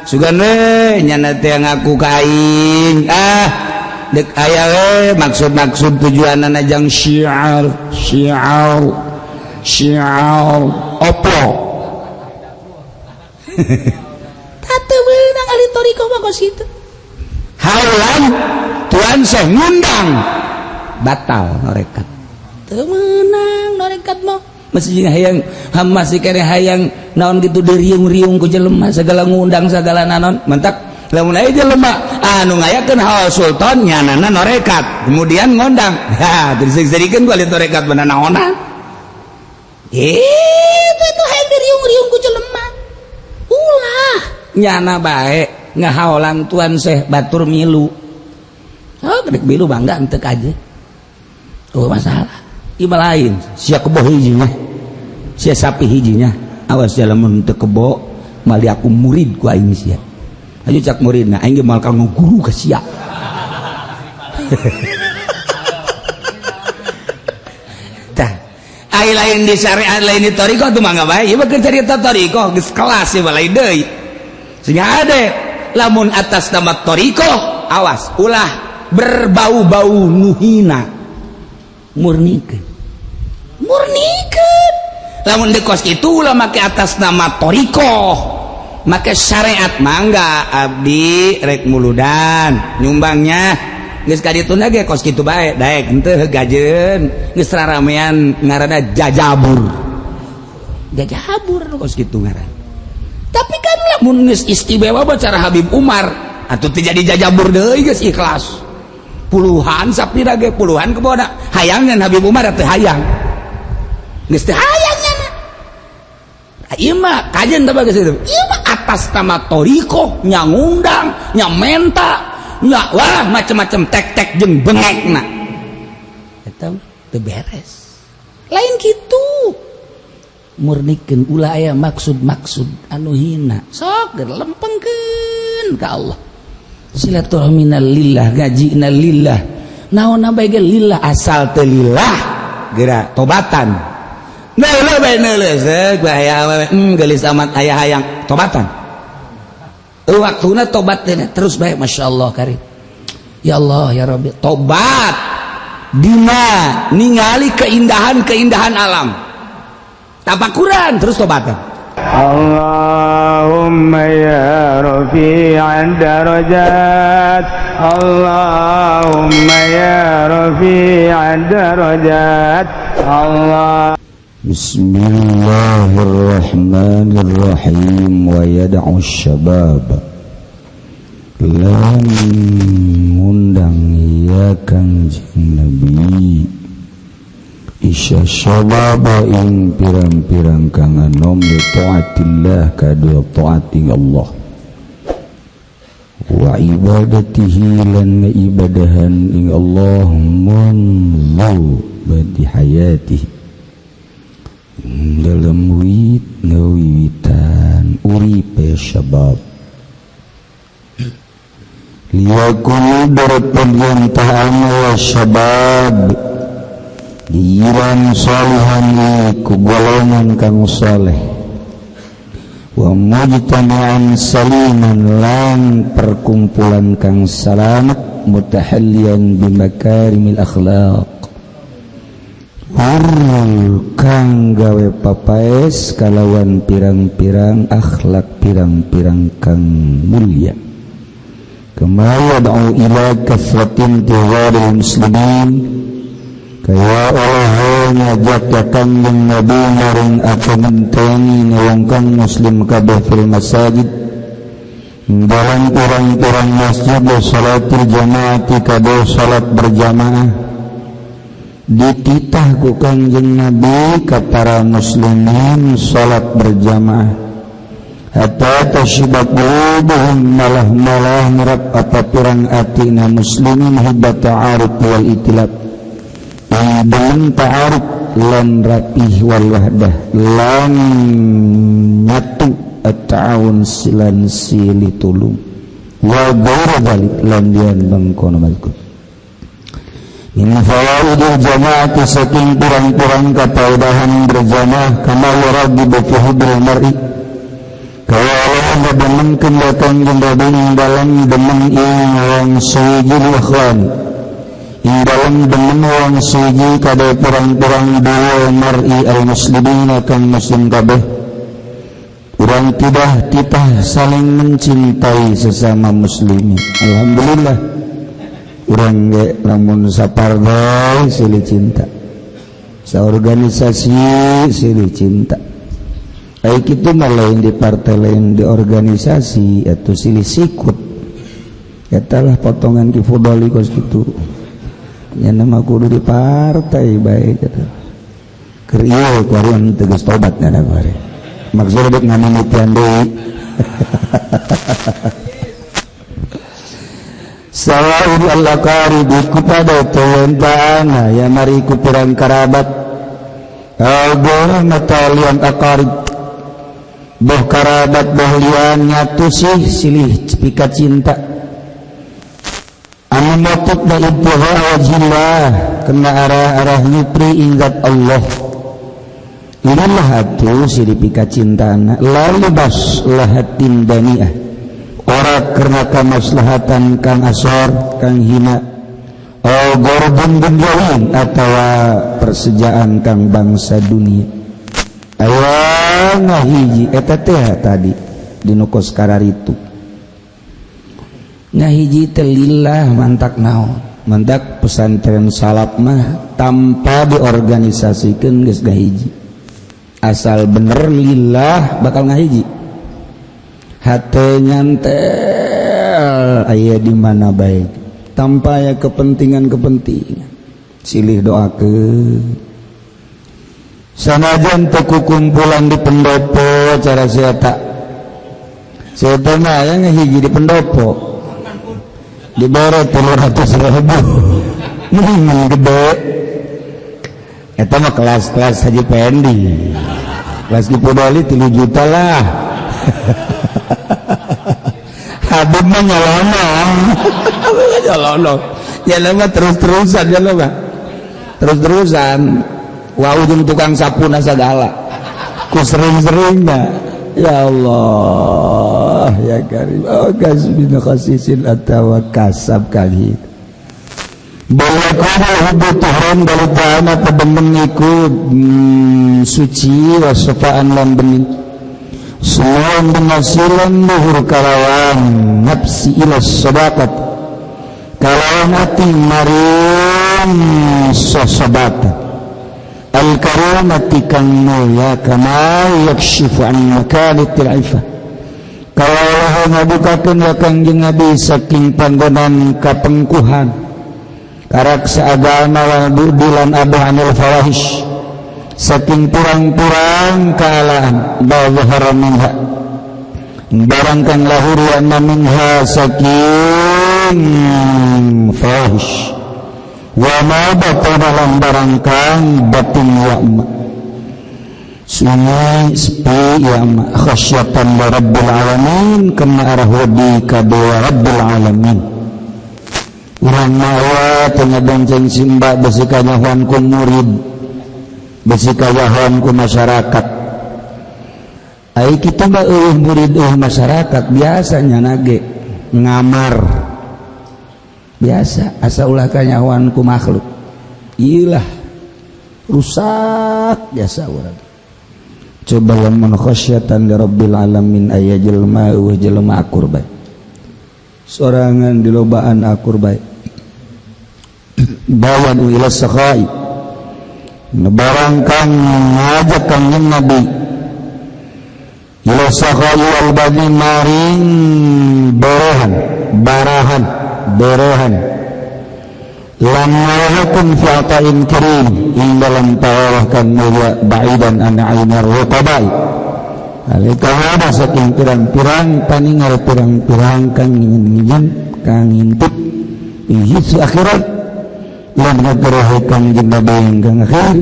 Sugan we nyana teh ngaku ka aing. Ah, dek aya we maksud-maksud tujuanana jang syiar, syiar, syiar opo. Teu meunang ahli thariqah mah kos kitu. Haulan tuan Syekh ngundang batal norekat. Teu meunang norekat mah. Masih hayang masih kene hayang naon gitu diriung-riung ku jelema segala ngundang segala naon mentak lamun aya jelema anu ngayakeun haul sultan nyanana norekat kemudian ngundang ha diseukeun ku ahli tarekat beuna naonan itu itu hayang diriung-riung ku jelema ulah nyana bae ngahaolan tuan Syekh batur milu oh gedek milu bangga entek aja oh masalah ieu lain sia kebo hijinya sia sapi hijinya awas lamun teu kebo mali aku murid ku aing sia ayo cak muridna aing ge moal ka guru ka sia. Tah ai lain di syariat lain di thariqah tuh mangga bae ieu mah keur carita thariqah geus kelas ieu mah lain deui sehingga ade lamun atas nama thariqah awas ulah berbau-bau nuhina murnikeun murnikeun lamun di kos itu ulah make atas nama thariqah make syariat mangga abdi rek muludan nyumbangnya geus ka dituna ge kos kitu bae daek henteu gajeun geus raramean ngaranna jajabur jajabur kos kitu ngaran. Tapi kan lamun geus istimewa cara Habib Umar atuh teu jadi jajabur deui geus ikhlas puluhan sapira ge puluhan kebona hayang Habib Umar teu hayang geus teu hayang nyana ieu mah kajen teh geus itu ieu mah atas nama thariqah nya ngundang nya menta nya wah macem-macem tek-tek jeung bengekna eta teu beres lain kitu murnikeun ulah aya maksud-maksud anu hina sok lempengkeun ka Allah silaturahmina lillah gajina lillah naon bae ge lillah asal teu lillah geura tobatan neuleuh bae neuleuh seuk bahaya geulis amat aya hayang tobatan waktuna tobat teh terus bae masyaallah karim ya Allah ya Rabbi tobat dina ningali keindahan-keindahan alam tafakuran terus tobatan. Allahumma ya rafi'ad darajat Allahumma ya rafi'ad darajat Allah. Bismillahirrahmanirrahim. Wa yad'u syabab lan ngundang ya Kangjeng Nabi isya syababa ing pirang-pirang kang anom li taatillah kadua taat ing Allah wa ibadatihi lan ibadahan ing Allah munzu badi hayatihi dalam wit ngawiwitan uripe syabab liyakunu darat ta'ama wa syabab giran salihan ku golongan kang saleh wa mujtama'an saliman lan perkumpulan kang salamet mutahallian bimakarimil akhlaq kang gawe papaes kalawan pirang-pirang akhlak pirang-pirang kang mulia kama yad'u ila kathratin tiwaril muslimin kaya Allah ngajak ka Kangjeng Nabi maring apa menteni wong kang muslim kabeh fil masajid dalam pirang-pirang masjid salatil jamaati kabeh salat berjamaah dititah ku Kangjeng Nabi ka para muslimin salat berjamaah hatta tashibat qulubuhum malah-malah ngerap apa pirang atina muslimin hubba ta'aruf wal itilaf dan ta'aruf lan rapih wal wahdah lan nyatu at-ta'awun silan sili tulung wa ghairu dzalik lan dian bangkono mazkur. Min fawaidil jamaati saking pirang-pirang kafaedahan berjamaah kama yaragibu fi hubbil mar'i kaya ngademenkeun ka Kangjeng Nabi ing dalem demen ing wong suci ikhwan ing dalem demen wong suci kada pirang-pirang dua mar'i al-muslimin kang muslim kabeh. Urang tidak titah saling mencintai sesama muslimin. Alhamdulillah urang ge lamun sapartai silih cinta, saorganisasi silih cinta. Baik itu mah lain di partai, lain di organisasi atau silih sikut. Eta lah potongan Ki Fudoli kos kitu. Nya nama kudu di partai baik eta. Keur ieu kuari teu geus tobat nya kuari. Maksudna dek ngamimitian deui. Sawaun al-aqaribi kepada tewentana ya mari ku pirang kerabat. Al-gorang atalian aqarib boh kerabat boh lian nyatu sih silih pika cinta. Anu motot da ibtigha wajhillah kena arah-arah nyupri ingat Allah. Inilah atuh silih pika cintana lalu bas lahatin daniah. Ora karena kamaslahatan kang asor kang hina au gordon dunyawi atawa persejaan kang bangsa dunia. Aya ngahiji eta teh tadi dinu kos kararitu ngahiji teh lillah mantak naon mantak pesantren salaf mah tanpa diorganisasikeun geus ngahiji asal bener lillah bakal ngahiji. Hate nyantel aya di mana baik tanpa ya kepentingan-kepentingan silih doakeun sanajan teu kukumpulan di pendopo cara sia tak sia teh mah aya ngahiji di pendopo dibere 300.000 mendingan gede eta mah kelas-kelas Haji Pendi kelas Ki Fudoli 3 juta lah. Habib mah nyolonong. Nyolonong. Nyolonong terus-terusan nyolonong. Terus-terusan. Wah ujung tukang sapuna sagala. Ku sering-seringna. Ya Allah, ya Karim. Oh kasbin khasisin atawa kasab kali. Balakuna hubbu tuhran balutana pademen iku suci wasafaan lan bening. Suwan penghasilan luhur kalawan nafsi ila sodakat kalawan hati maring sosobat al-karimati kang mulia kama yakshifu an makalitil ifah kalau ngabukakeun ya Kangjeng Nabi saking panggonan kapengkuhan karaksa agama wa budilan abu anil fawahish saking pirang-pirang kealaan bahwa minha barang kang lahur wa minha saking fahish wa ma batana lan barang kang batin wa ma sunyi sepi ya ma khasyatan li rabbil alamin kena arah wedi ka dewa rabbil alamin. Urang mawa teu ngabonceng simba besi kanyahoan ku murid besi kayahan ku masyarakat. Ai kita mah eueuh murid eueuh masyarakat biasanya nage ngamar biasa asa ulah kanyahoan ku makhluk. Ilah rusak biasa urang. Coba lamun khasyatan li rabbil alamin aya jelema eueuh jelema akur bae. Sorangan dilobaan akur bae. Bawan ila sakhai barang kang ngajak Kangjeng Nabi ila sakhai wal bani maring barahan barahan barahan lam yahkum fi ata'in karim ing dalam tawah kang mulia ba'idan an ainar ruqabai alika ada saking pirang-pirang paningal pirang-pirang kang ngin kang ngintip isi akhirat lan ngagrahe Kangjeng Nabi ingkang akhir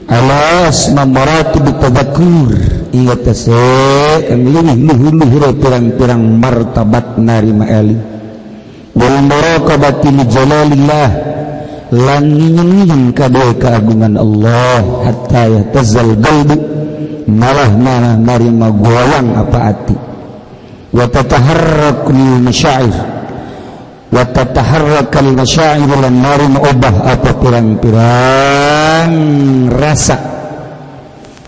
alas maratib tadzakur ingat tase kang leuwih luhur-luhur pirang-pirang martabat narima eling wal muraqabati li jalalillah lan nginyeung kabeh keagungan Allah hatta yatazal qalbu malah malah narima goyang apa ati. Wa tataharrakul masyair wa tataharrakal masyair lan marin obah apa pirang-pirang rasa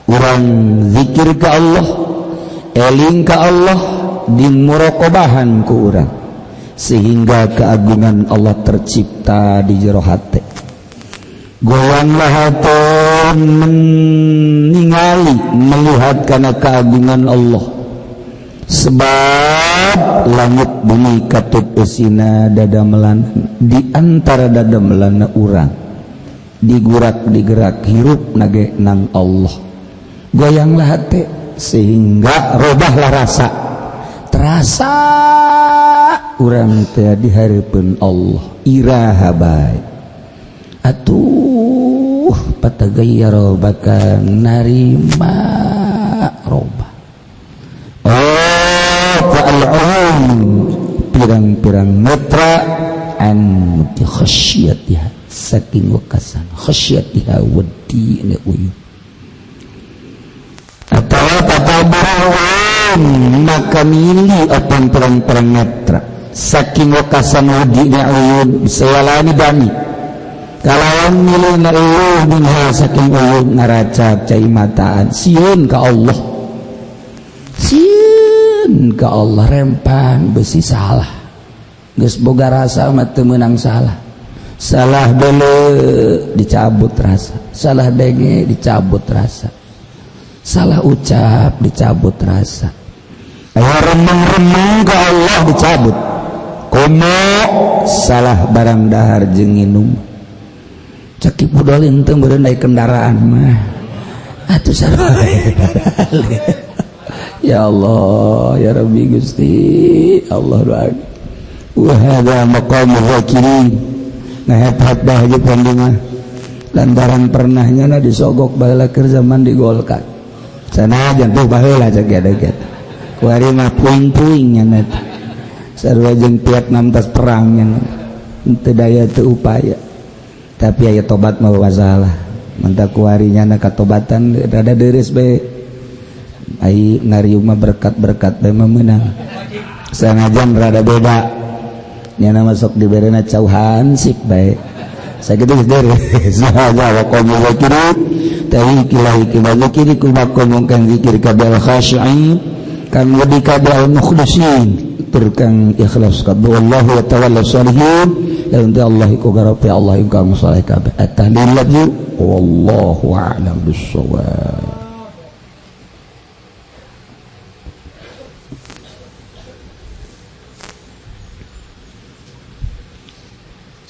urang zikir ka Allah, eling ka Allah, dimuraqabahan ku urang sehingga keagungan Allah tercipta di jero hate. Goyanglah hate meningali, melihat karena keagungan Allah. Sebab langit bumi katut usina dada melana, di antara dada melana urang digurak digerak hirup nage nang Allah. Goyanglah hati sehingga robahlah rasa, terasa urang teh di hareupeun Allah iraha bae. Atuh patagayyara bakal narima robah. Pirang-pirang netra an khasyatiha saking wekasan khasyatiha wedi ne uyu atawa tatabarun maka mili apa pirang-pirang netra saking wekasan wedi ne uyun sewalani dami kalawan mili na uyun minha saking uyun ngaracap cai mataan sieun ka Allah, sieun ka Allah rempan besi salah geus boga rasa mah teu meunang salah, salah deuleu dicabut rasa, salah denge dicabut rasa, salah ucap dicabut rasa, aya remeng-remeng ka Allah dicabut komo salah barang dahar jeung nginum cek pudolin teu meureun naik kendaraan mah atuh salah. Ya Allah, ya Rabbi Gusti, Allah doa. Wa hadza maqamu zakirin. Nah hebat dah haji mah. Lantaran pernahnya na disogok baheula keur zaman di Golkar. Sanajan tuh baheula cek ge. Kuari mah puing-puing nya eta. Sarua jeung Vietnam tas perang nya. Teu daya teu upaya. Tapi aya tobat mah masalah. Mantap kuari nya na katobatan rada deureus bae. Ai ngariung mah berkat-berkat bae mah meunang. Sanajan rada beda. Nyana masuk diberena cau hansip bae. Sakitu geus deres. Sahaja wa qamu zakirin tawi kilahi kibazikiri kumakum kang zikir kabel khashi'in kang wedi kabel mukhlisin tur kang ikhlas kabeh wallahu wa tawalla salihin lan Allah iku garope Allah ingkang saleh kabeh. At-tahlil wallahu a'lam bissawab.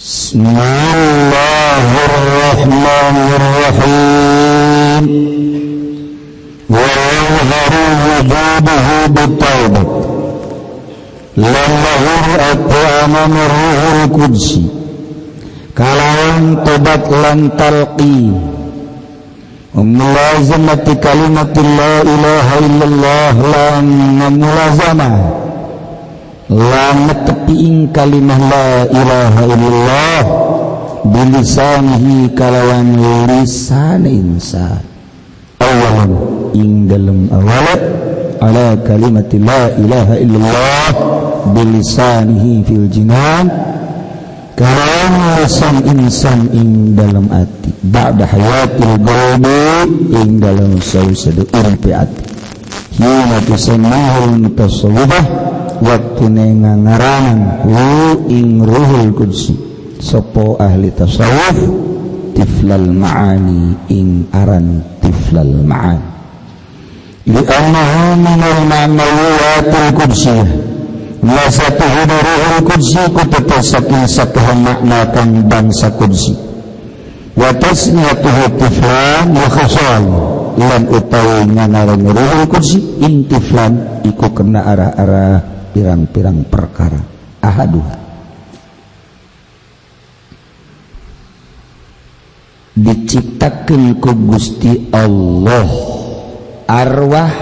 Bismillahirrahmanirrahim. Wa yadhharu wujuduhu bit-taubah. Lamahur at'amam ruhul qudsi. Kalawan tobat lan talqin. Mulazamati kalimatil la ilaha illallah lan mulazamah. La netepiing kalimah la ilaha illallah bilisanihi kalawan lisan insan awalan ing dalem awalat ala kalimati la ilaha illallah bilisanihi fil jinan kalawan lisan insan ing dalem ati ba'da hayatil qalbi ing dalem sausadu uripe ati hina tusammahul mutasawwifah waktu ngangaranan hu ing ruhul qudsi sopo ahli tasawuf tiflal ma'ani ing aran tiflal ma'ani li'annahu minal ma'nawiyatil qudsiyah nasatuhu ruhul qudsi kutetesakin sakahan makna kang bangsa qudsi wa tasmiyatuhu tiflan wa khasal lan utawi nganaran ruhul qudsi intiflan iku kena arah-arah pirang-pirang perkara ahaduha diciptakeun ku Gusti Allah arwah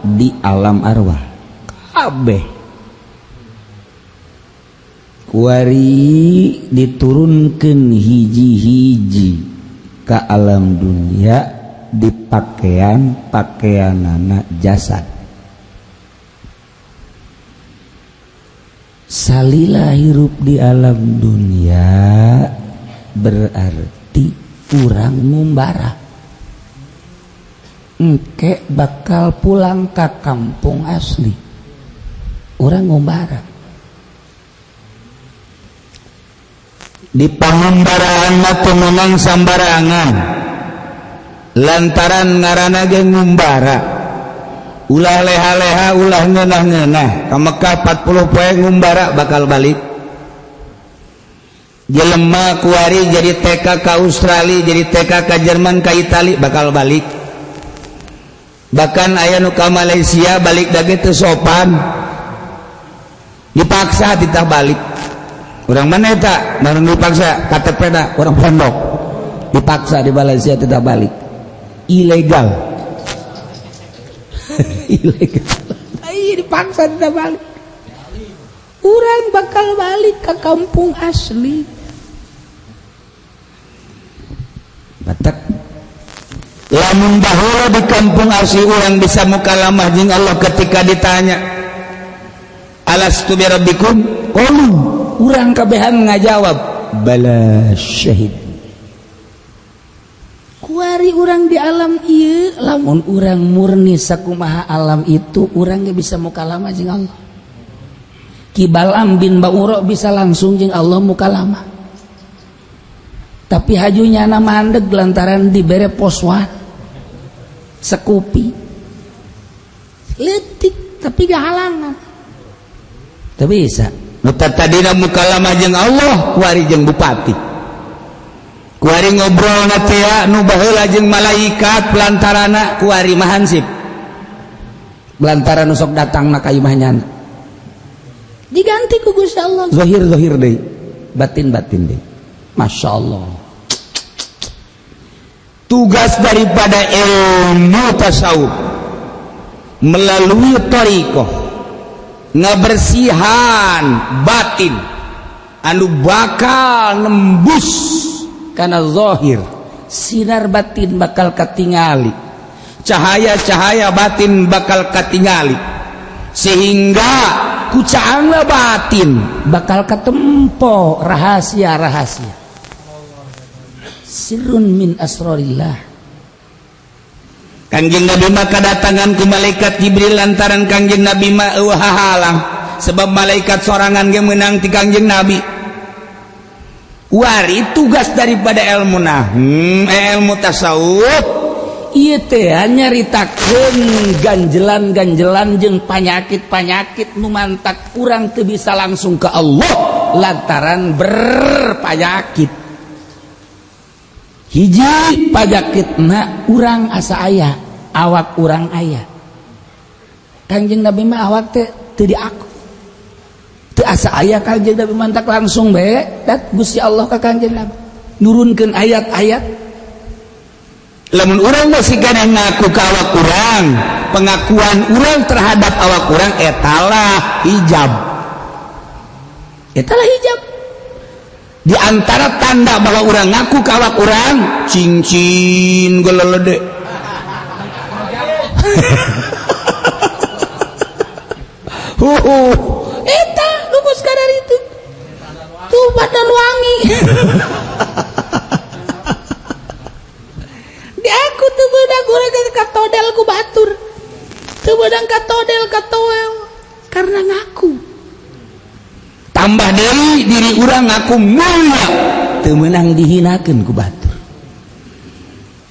di alam arwah kabeh kuari diturunkeun hiji-hiji ka alam dunia di pakaian pakaianana jasad. Salila hirup di alam dunia berarti urang ngumbara. Engke bakal pulang ke kampung asli. Urang ngumbara. Di pangumbaraan mah teu meunang sambarangan. Lantaran ngaranna ge ngumbara. Ulah leha-leha, ulah ngeunah-ngeunah. Ka Mekah 40 poe ngumbara bakal balik. Jelema kuari jadi TK ka Australia, jadi TK ka Jerman, ka Itali bakal balik. Bahkan aya nu ka Malaysia balik dage teu sopan. Dipaksa titah balik. Urang mana eta? Barang dipaksa KTP na urang pondok. Dipaksa di Malaysia titah balik. Ilegal. Ilegal. Ai dipaksa titah balik. Urang bakal balik ke kampung asli. Batak lamun baheula di kampung asli urang bisa mukalamah jeung Allah ketika ditanya alastu bi rabbikum qalu, urang kabehan ngajawab bala syahid. Kuari urang di alam ieu lamun urang murni sakumaha alam itu urang ge bisa mukalamah jeung Allah. Ki Balam bin Bauro bisa langsung jeung Allah mukalamah. Tapi hajunya na mandeg lantaran dibere poswan sekupi leutik tapi gak halangan. Teu bisa. Nu tadina mukalamah jeung Allah kuari jeung bupati. Kuari ngobrolna teh nu baheula jeung malaikat pelantarana kuari mah hansip. Pelantaran nu sok datangna ka imah nyana. Diganti ku Gusti Allah. Zahir-zahir deui, batin-batin deui. Masya Allah. Tugas daripada ilmu tasawuf melalui thariqah ngebersihan batin anu bakal nembus kana zahir, sinar batin bakal katingali, cahaya-cahaya batin bakal katingali, sehingga kucaangna batin bakal katempo rahasia-rahasia. Sirrun min asrorillah. Kangjeng Nabi mah kadatangan ku malaikat Jibril lantaran Kangjeng Nabi mah eueuh hahalang, sebab malaikat sorangan ge meunang ti Kangjeng Nabi. Wari tugas daripada ilmu ilmu tasawuf ieu teh nyaritakeun ganjelan-ganjelan jeung panyakit-panyakit nu mantak urang teu bisa langsung ke Allah lantaran berpanyakit. Hiji panyakitna urang asa aya, awak urang aya. Kangjeng Nabi mah awak teh teu diaku. Teu asa aya Kangjeng Nabi mantak langsung bae dat Gusti Allah ka Kangjeng Nabi nurunkeun ayat-ayat. Lamun urang masih keneh ngaku ka awak urang, pengakuan urang terhadap awak urang etalah hijab. Etalah hijab. Di antara tanda bahwa urang ngaku ka awak urang, cincin gelelede. Eta lumus kadar itu. Tuh badan wangi. Di aku tuh beunang urang katodel ku batur. Teu beunang katodel katoel karena ngaku. Tambah deui diri urang ngaku mulia, teu meunang dihinakeun ku batur.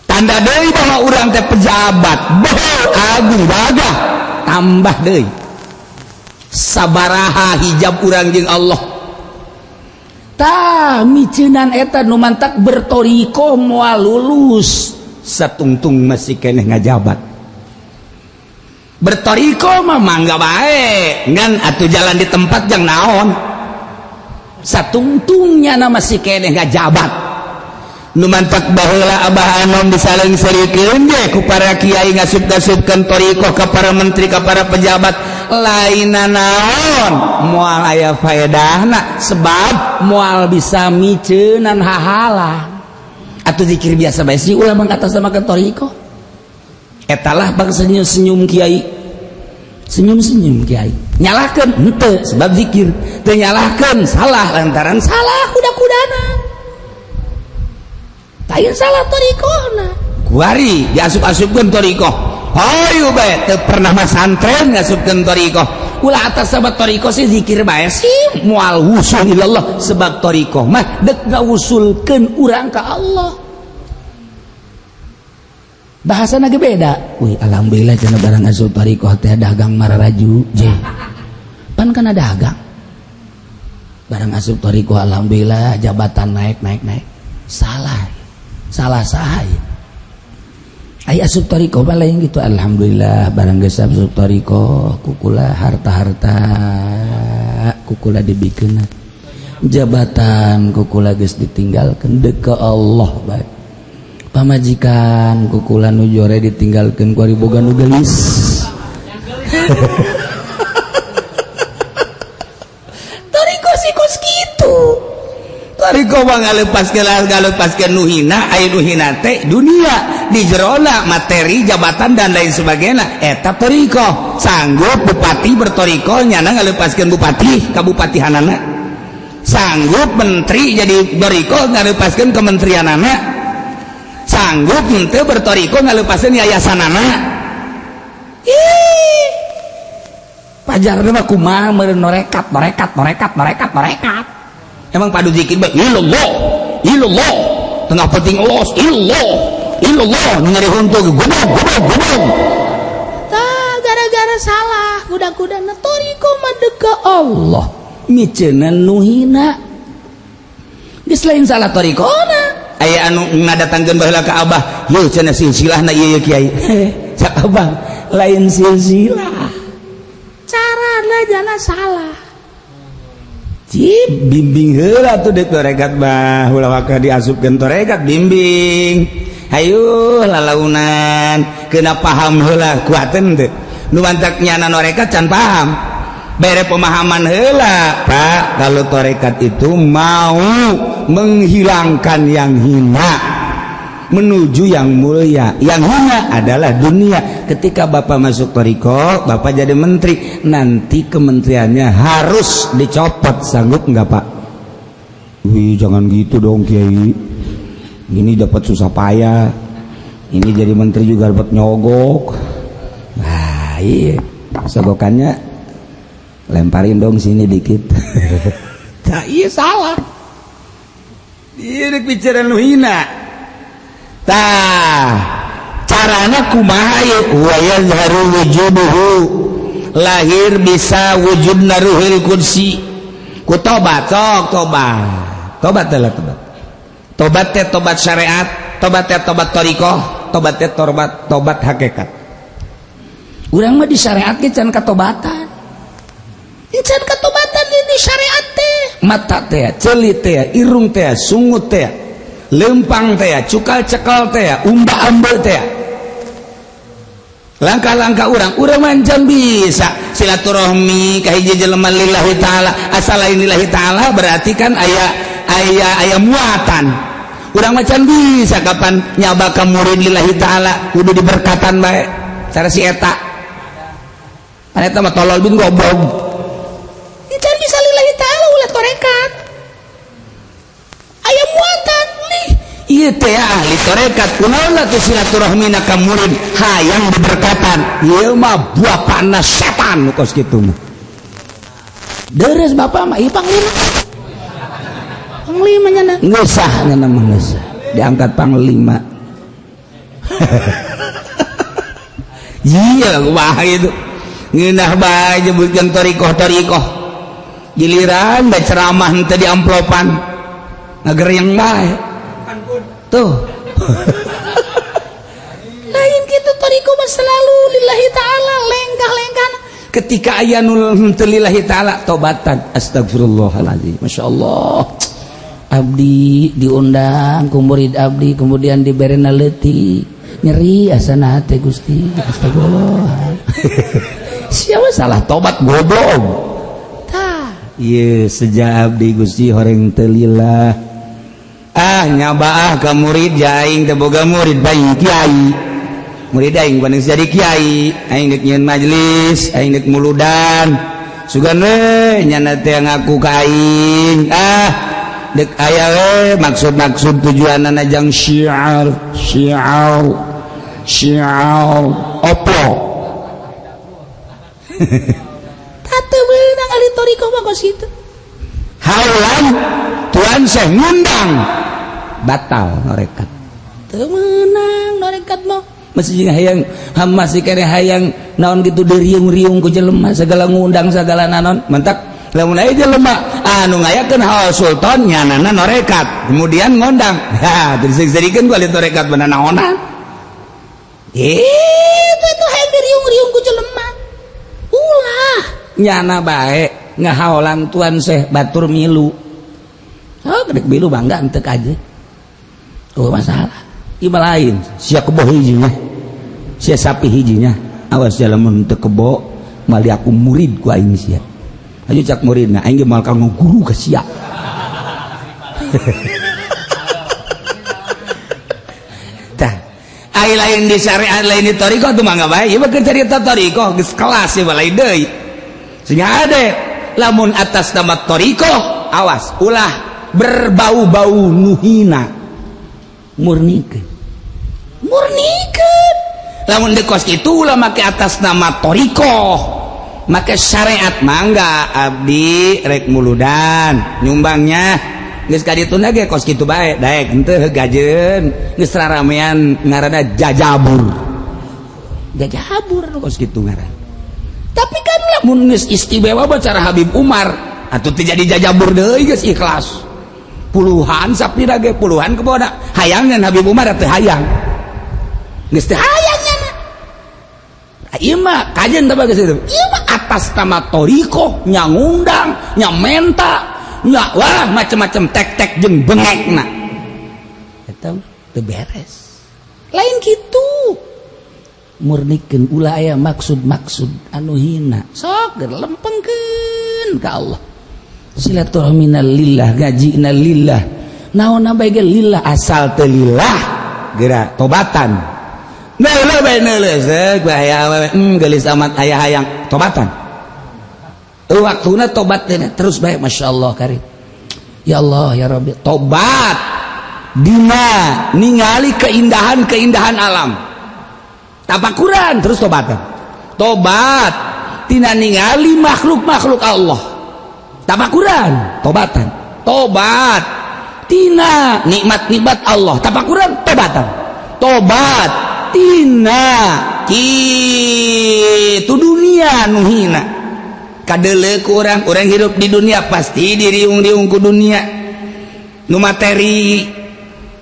Tanda deui bahwa urang teh pejabat, bohong, agung, gagah, tambah deui. Sabaraha hijab urang jeung Allah. Tah miceunan eta nu mantak bertoriko moal lulus, satungtung masih keneh ngajabat. Bertoriko mah mangga bae, ngan atuh jalan di tempat jang naon. Satungtungnya nama si keneh ngajabat. Nu mantak baheula Abah Anom disaleng-serikeun ge ku para kiai ngasup-ngasupkeun thariqah ka para menteri ka para pejabat, lainna naon moal aya faedahna sebab moal bisa miceunan hahalang. Atuh zikir biasa bae sih ulah mangkata sama ke thariqah. Etalah bangsa senyum kiai. Senyum-senyum kiai. Nyalahkeun henteu sebab zikir. Teu nyalahkeun salah lantaran salah kuda-kudana. Lain salah thariqahna. Kuari diasup-asupkeun thariqah. Hayu bae teu pernah masantren ngasupkeun thariqah. Ulah atas sebab thariqah sih zikir bae sih moal wusul ilallah sebab thariqah mah dek ngawusulkeun urang ka Allah. Bahasana ge beda. Wih alhamdulillah cenah barang asup thariqah teh dagang mararaju je. Pan kana dagang. Barang asup thariqah alhamdulillah jabatan naik naik naik. Salah. Salah saha ieu. Ai asup thariqah mah lain gitu alhamdulillah barang geus asup thariqah kukula harta-harta kukula dibikeun jabatan kukula geus ditinggalkeun deuk ka Allah bae. Pamajikan kukula nu jore ditinggalkeun ku ari boga nu geulis. Thariqah sih kos kitu. Thariqah mah ngalepaskeun nu hina, aya nu hina teh dunia di jerona materi jabatan dan lain sebagainya eta thariqah. Sanggup bupati berthariqah nyana ngalepaskeun bupati kabupatihanana. Sanggup menteri jadi thariqah ngalepaskeun kementerianana. Sanggup henteu berthariqah ngalepaskeun yayasanana. Ih. Pajarna mah kumaha meureun norekat norekat norekat norekat norekat. Emang padu zikir bae ilallah ilallah tengah penting los ilallah ilallah nyeri huntu gubog gubog gubog. Tah gara-gara salah kuda-kudana thariqah mah deuk ka Allah miceunna nu hina. Geus lain salah thariqahna. Aya anu ngadatangkeun baheula ka Abah, yeuh cenah silsilahna ieu ieu kiai. Cak Abah, lain silsilah. Carana jana salah. Cip bimbing heula tuh deuk torekat bah, ulah waka diasupkeun torekat bimbing. Hayu lalaunan, keuna paham heula kuateun teu. Nu mantak nyana norekat can paham. Bere pemahaman heula, Pak, kalau torekat itu mau menghilangkan yang hina menuju yang mulia. Yang hina adalah dunia. Ketika Bapak masuk thariqah, Bapak jadi menteri, nanti kementeriannya harus dicopot. Sanggup nggak, Pak? Wih, jangan gitu dong, Kiai. Ini dapat susah payah. Ini jadi menteri juga dapat nyogok. Nah, iya. Sogokannya lemparin dong sini dikit. Nah, iya salah. Iya bicara nu hina. Tah, carana kumaha ieu? Wa yazharu wujuduhu. Lahir bisa wujudna ruhul qudsi. Ku tobat, sok tobat. Tobat teh tobat. Tobat teh tobat syariat, tobat teh tobat thariqah, tobat teh tobat tobat hakikat. Urang mah di syariat ge can katobatan. Can katobatan ini syariat teh. Mata teh, ceuli teh, irung teh, sungut teh, lempang teh, cukal cekal teh, umba ambe teh. Langkah-langkah urang, urang mancan bisa silaturahmi ka hiji jelema lillahi taala, asal lain lillahi taala berarti kan aya aya aya muatan. Urang macan bisa kapan nyaba ka murid lillahi taala kudu diberkatan bae cara si eta. Pan eta mah tolol bin goblok. Can bisa lillahi ta'ala ulah torekat. Aya muatan nih. Ieu teh ahli torekat kunaon atuh silaturahmina ka murid hayang diberkatan. Ieu mah buah panas setan kos kitu mah. Deres bapak mah ieu panglima. Panglima nya geus sah nya mah geus. Diangkat panglima. Iya kumaha itu. Ngeunah bae nyebutkeun thariqah-thariqah. Giliran da ceramah henteu di amplopan ngagereng bae tuh. Lain kitu thariqah mah selalu lillahi ta'ala lengkah-lengkah. Ketika aya nu henteu lillahi ta'ala tobatan astagfirullahalazim masyaallah abdi diundang ku murid abdi kemudian diberena leutik nyeri asana hate Gusti astagfirullah. Siapa salah tobat goblok. Iya sejak abdi Gusti horeng teu lillah. Ah nyabaah ka murid jaing teu boga murid bae kiai. Murid aing banding jadi kiai, aing dek nyieun majelis, aing dek muludan. Sugan we nyana teh ngaku ka aing. Ah, dek aya we maksud-maksud tujuanana jang syiar, syiar, syiar opo. Teu meunang ahli thariqah mah kos kitu. Haulan tuan Syekh ngundang batal norekat. Teu meunang norekat mah. Masih hayang masih kene hayang naon gitu diriung-riung ku jelema segala ngundang segala naon mentak lamun aya jelema anu ngayakeun haul sultan nyanana norekat kemudian ngundang ha disegserikeun ku ahli tarekat beuna naonan itu hayang diriung-riung ku jelema ulah nyana bae ngahaolan tuan Syekh batur milu oh gedek milu bangga entek aja oh masalah ieu lain sia kebo hijinya sia sapi hijinya awas jalan teu kebo mali aku murid ku aing sia ayo cak muridna aing ge moal ka guru ka sia tah ai lain di syariat lain di thariqah tuh mangga bae ieu mah keur carita thariqah geus kelas ieu mah lain deui sehingga ade lamun atas nama thariqah awas ulah berbau-bau nuhina murnikeun murnikeun lamun di kos itu ulah make atas nama thariqah make syariat mangga abdi rek muludan nyumbangnya geus ka dituna ge kos kitu bae daek henteu gajeun geus raramean ngaranna jajabur jajabur kos kitu ngaran tapi kan lamun geus istimewa cara Habib Umar atuh teu jadi jajabur deui geus ikhlas puluhan sapira ge puluhan kebona hayang Habib Umar teu hayang geus teu hayang nya ieu mah kajen teh geus itu ieu mah atas nama thariqah nya ngundang nya menta nya wah macem-macem tek-tek jeung bengekna eta teu beres lain kitu murnikeun ulah aya maksud-maksud anu hina sok lempengkeun ka Allah silaturahmina lillah gajina lillah naonna bae ge lillah asal teu lillah geura tobatan neuleuh bae neuleuh seuk bahaya awewe geulis amat aya hayang tobatan waktuna tobat teh terus bae masyaallah karim ya Allah ya Rabbi tobat dina ningali keindahan-keindahan alam tapakuran terus tobatan tobat tina ningali makhluk-makhluk Allah tapakuran tobatan tobat tina nikmat-nikmat Allah tapakuran tobatan tobat tina kitu dunia nu hina kadeuleu ku urang hidup di dunia pasti diriung-riung ku dunia nu materi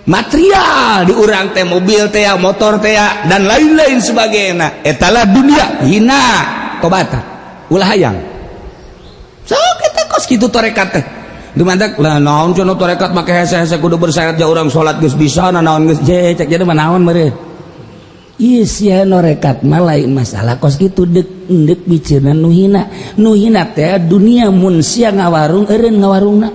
material di urang teh mobil teh motor teh dan lain-lain sebagainya etalah dunia hina tobatan ulah hayang sok eta kos kitu tarekat teh dumandak lah naon cenah tarekat make hese-hese kudu bersyarat ja urang salat geus bisa naon geus je cek jadi mah naon meureun ieu sia norekat mah lain masalah kos kitu deuk endek biceuna nu hina nu hina teh dunia mun sia ngawarung eureun ngawarungna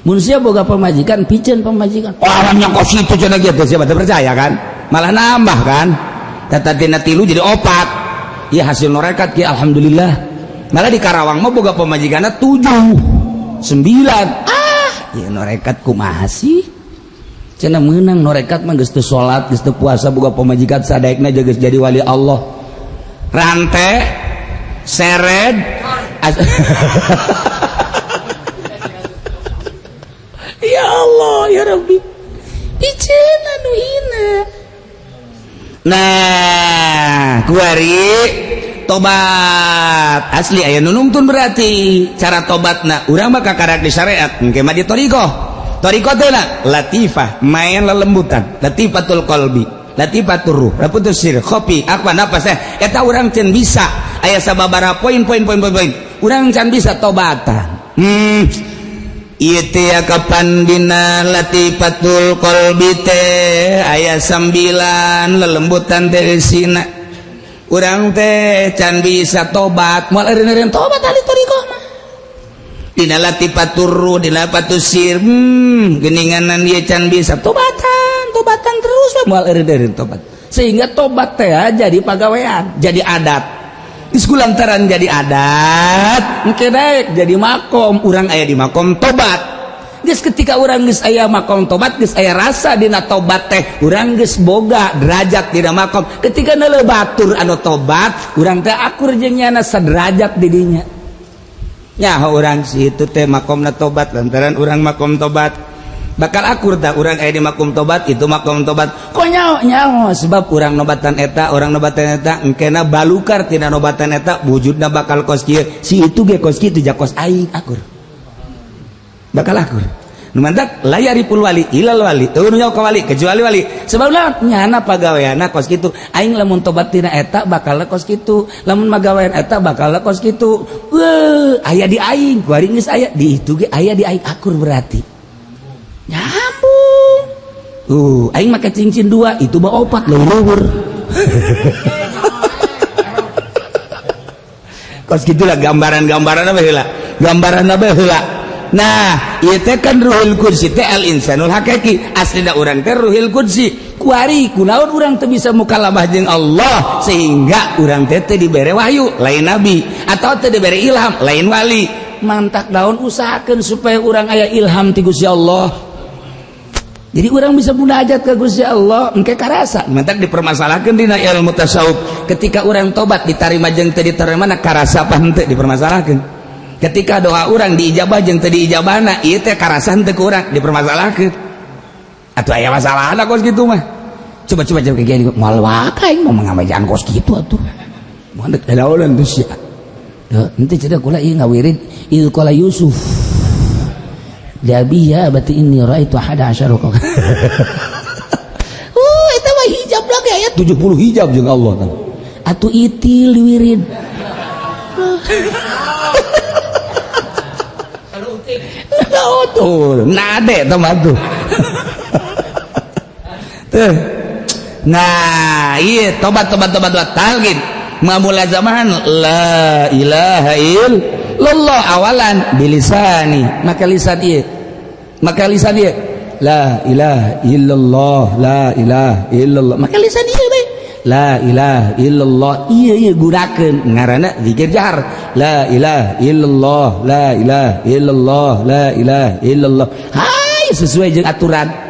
mun sia boga pamajikan piceun pamajikan orang yang kos kitu cenah kieu teh sia teu percaya kan malah nambah kan tata tina tilu jadi opat ieu hasil norekat kieu alhamdulillah malah di Karawang mah boga pamajikanna 7 9 ah ieu norekat kumaha sih cenah meunang norekat mah geus teu salat geus teu puasa boga pamajikan sadaekna geus jadi wali Allah rante sered ya Allah ya Rabbi diceuna nu hina nah kuari tobat asli aya nu nungtun berarti cara tobatna urang mah kakarak di syariat engke mah di thariqah thariqah teh latifah main lelembutan latifatul qalbi latifatur ruh laputus sir khopi aqua napas eta urang can bisa aya sababaraha poin poin poin poin urang can bisa tobatan ieu teh kapan dina latifatul qalbi teh aya 9 lelembutan teh eusina urang teh can bisa tobat moal eureun-eureun tobat ahli thariqah mah dina latifatur ruh dina latifatus sir geuninganan ieu can bisa tobatan tobatan terus moal eureun-eureun tobat Sehingga tobat teh jadi pagawean, jadi adat. Geus lantaran jadi adat, engke daek jadi makom, urang aya di makom tobat. Geus ketika urang geus aya makom tobat, geus aya rasa dina tobat teh, urang geus boga derajat dina makom. Ketika neuleuh batur anu tobat, urang teh akur jeung nyana saderajat di dinya. Nyaho urang si itu teh makomna tobat, lantaran urang makom tobat bakal akur tak urang aya di makom tobat, itu makom tobat. Kok nyaho nyaho sebab urang nobatan eta, urang nobatan eta engkena balukar tina nobatan eta wujudna bakal kos kieu, si itu ge kos kitu jakos aing akur. Bakal akur. Nu mantak la yariful wali ilal wali, teu nu nyaho ka wali kecuali wali. Sebab nyana pagaweanna kos kitu, aing lamun tobat tina eta bakal kos kitu, lamun magawean eta bakal kos kitu. Weuh, aya di aing, kuari geus aya di itu ge aya di aing akur berarti. Nyambung. Aing make cincin 2, itu mah 4 luhur. Kos gitulah gambaran-gambaran apa heula. Gambaran apa heula. Nah, ieu teh kan ruhul qudsi teh al insanul hakiki. Aslina urang teh ruhul qudsi. Kuari kunaon urang teh bisa mukalamah jeung Allah sehingga urang teh teh dibere wahyu lain nabi atau teh dibere ilham lain wali. Mantak daun usahakeun supaya urang aya ilham ti Gusti Allah. Jadi orang bisa munajat ke Gusti Allah engke karasa. Mantak dipermasalahkeun dina ilmu tasawuf. Ketika orang tobat ditarima jeung teu ditarima na karasa apa henteu dipermasalahkeun. Ketika doa orang diijabah jeung teu diijabahna ieu teh karasa henteu ku urang dipermasalahkeun. Atuh aya masalahna kos kitu mah. Coba-coba jeung kieu moal wae aing mau ngamajaan kos kitu atuh. Moal deuk daulan geus sia. Teu henteu cenah kula ieu ngawirid ieu qala Yusuf. Jabi ya berarti ini raitu ahada asyara kok. Eta mah hijab lagi ayat 70 hijab jeung Allah kan. Atuh itil wirid. Tuh, nade teh mah tuh. Tuh. Nah, ieu tobat tobat tobat tobat talqin. Mamulazamahan la ilaha illallah awalan bilisani, maka lisan ieu. Maka lisan ieu la ilaha illallah, la ilaha illallah. Maka lisan ieu bae. La ilaha illallah ieu ieu gunakeun ngaranna zikir jahar. La ilaha illallah, la ilaha illallah, la ilaha illallah. Hai sesuai jeung aturan.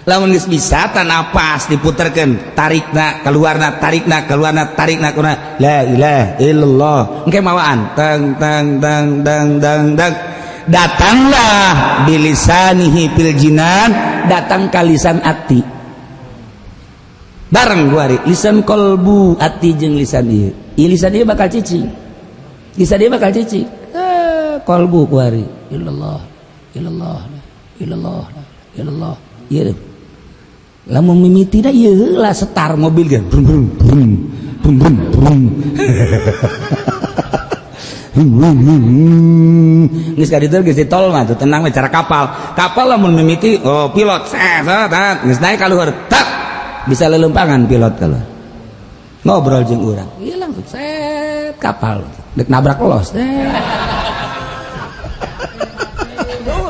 Lamun geus bisa napas diputerkeun, tarikna keluarna, tarikna keluarna, tarikna keluarna. La ilaha illallah. Engke mawaan tang tang tang tang tang tang. Datanglah bilisanihi fil jinan, datang ka lisan ati. Bareng kuari lisan kolbu ati jeung lisan ieu. Ieu lisan ieu bakal cicing. Lisan ieu bakal cicing. Kolbu kuari illallah illallah illallah illallah. Ieu lamun mimitina ieu heula setar mobil ge brum brum brum brum brum brum. Geus ka ditu geus di tol mah tuh tenang we cara kapal. Kapal lamun mimiti oh pilot set set geus naik ka luhur tak bisa lelempangan pilot kalau ngobrol jeung urang. Ieu langsung set kapal dek nabrak los.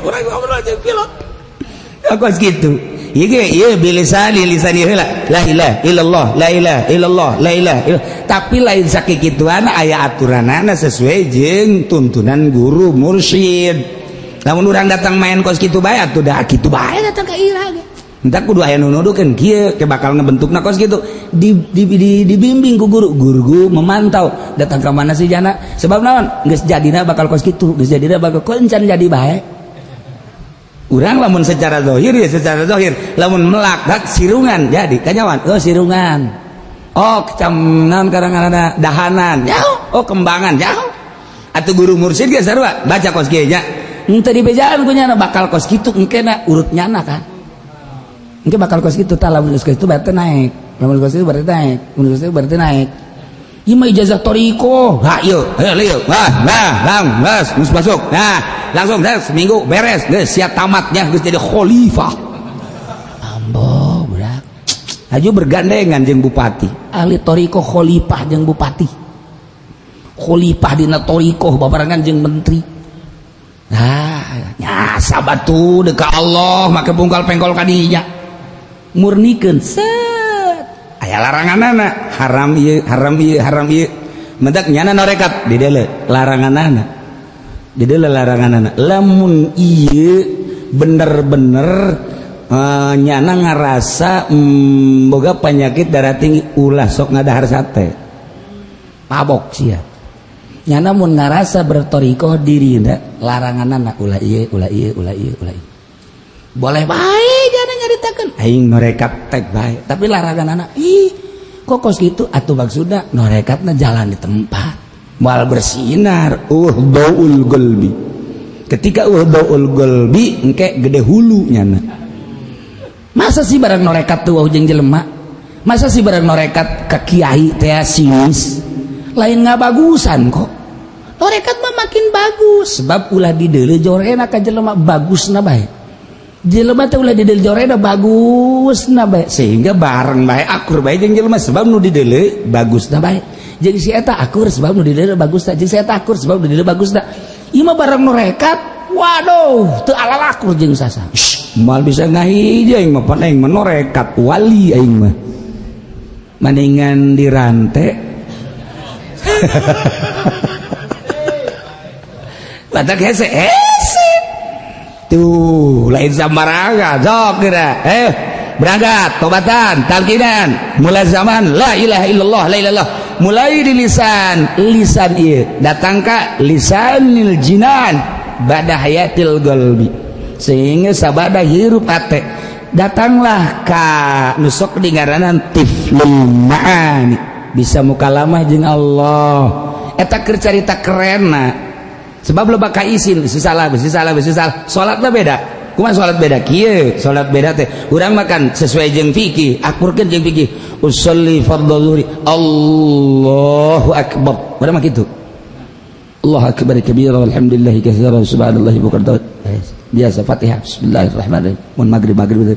Urang ngobrol jeung pilot. Aku gitu. Ieu ge ieu bilisan lisan ieu heula la ilaha illallah la ilaha illallah la ilaha illallah. Tapi lain sakikituan aya aturanana sesuai jeung tuntunan guru mursyid. Lamun urang datang main kos kitu bae atuh da kitu bae datang ka ira ge. Entar kudu aya nu nuduhkeun kieu ke bakal ngebentukna kos kitu. Dibimbing ku guru, guru memantau datang ka mana si jana. Sebab naon? Geus jadina bakal kos kitu, geus jadina bakal kencan jadi bae. Urang lamun secara zahir ya secara zahir, lamun melak dak sirungan jadi kanyawan, oh sirungan. Oh kecamnan karang-karang dahanan, jauh. Oh kembangan, jauh. Atuh guru mursyid ge sarua baca kos kieu nya. Henteu dibejaan ku nyana bakal kos kitu engkena urut nyana kan. Engke bakal kos kitu tah lamun geus kitu berarti naik. Lamun kos kitu berarti naik. Lamun kos kitu berarti naik. Ieu mah ijazah toriko. Ha ieu, heuh ieu. Wah, nah, lang, geus, geus masuk. Nah, langsung dah seminggu beres, geus siap tamatnya, geus jadi khalifah. Ambo, budak. Haju bergandengan jeung bupati. Ahli toriko khalifah jeung bupati. Khalifah dina toriko babarengan jeung menteri. Nah, nyasa batu deuk ka Allah make bungkal pengkol ka dinya. Murnikeun set. Aya laranganana, haram ieu, haram ieu, haram ieu. Mendak nyana norekat di deuleu laranganana. Di deuleu laranganana. Lamun ieu bener-bener nyana ngarasa boga penyakit darah tinggi ulah sok ngadahar sate. Pabok sia. Nyana mun ngarasa bertorikoh dirina laranganana ulah ieu, ulah ieu, ulah ieu, ulah ieu. Boleh bae jangan nyaritakeun aing norekat tek bae, tapi laranganana ih kok kos kitu atuh maksudna norekatna jalan di tempat moal bersinar daul qalbi. Ketika daul qalbi engke gede hulu nyana. Masa sih barang norekat tuh jeung jelema? Masa sih barang norekat ka kiai teh sinis? Lain ngabagusan kok. Norekat mah makin bagus sebab ulah dideuleu jorena ka jelema bagusna bae. Jelema teh ulah dideuleu jorena bagusna bae sehingga bareng bae akur bae jeung jelema sebab nu dideuleu bagusna bae. Jeung si eta akur sebab nu dideuleu bagusna, jeung si eta akur sebab nu dideuleu bagusna. Ieu mah bareng norekat, waduh, teu alalakur jeung sasa. Moal bisa ngahiji aing mah pan aing mah norekat wali aing mah. Mendingan dirante. Batak hese hese. Tuh, lain sambarangan sok kira. Berangkat tobatan, talqinan, mulai zaman la ilaha illallah, la ilaha illallah. Mulai di lisan, lisan ieu datang ka lisanil jinan bada hayatil qalbi. Sehingga sabada hirup ate datanglah ka nu sok dingaranan tiflul ma'ani, bisa mukalamah jeung Allah. Eta keur carita kerenna. Sebab loba ka isin, bisi salah, bisi salah, bisi salah. Salatna beda. Kumaha salat beda kieu? Salat beda teh urang makan sesuai jeung fikih, akurkeun jeung fikih. Usolli fardhu zuhri, Allahu akbar. Urang mah kitu. Allahu akbar kabira walhamdulillahi katsiran subhanallahi bukratan. Biasa Fatihah bismillahirrahmanirrahim. Mun magrib magrib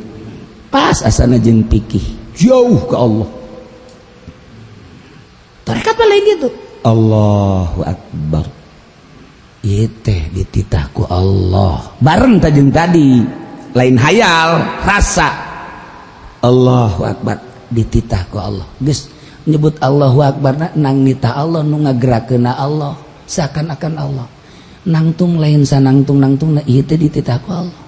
pas asana jeung fikih, jauh ke Allah. Tarekat paling gitu. Allahu akbar. Ieu teh dititah ku Allah. Bareng tajeng tadi, lain hayal, rasa. Allahu akbar dititah ku Allah. Geus nyebut Allahu akbar nang nitah Allah nu ngagerakeunna Allah, seakan-akan Allah. Nangtung lain sanangtung nangtung ieu teh dititah ku Allah.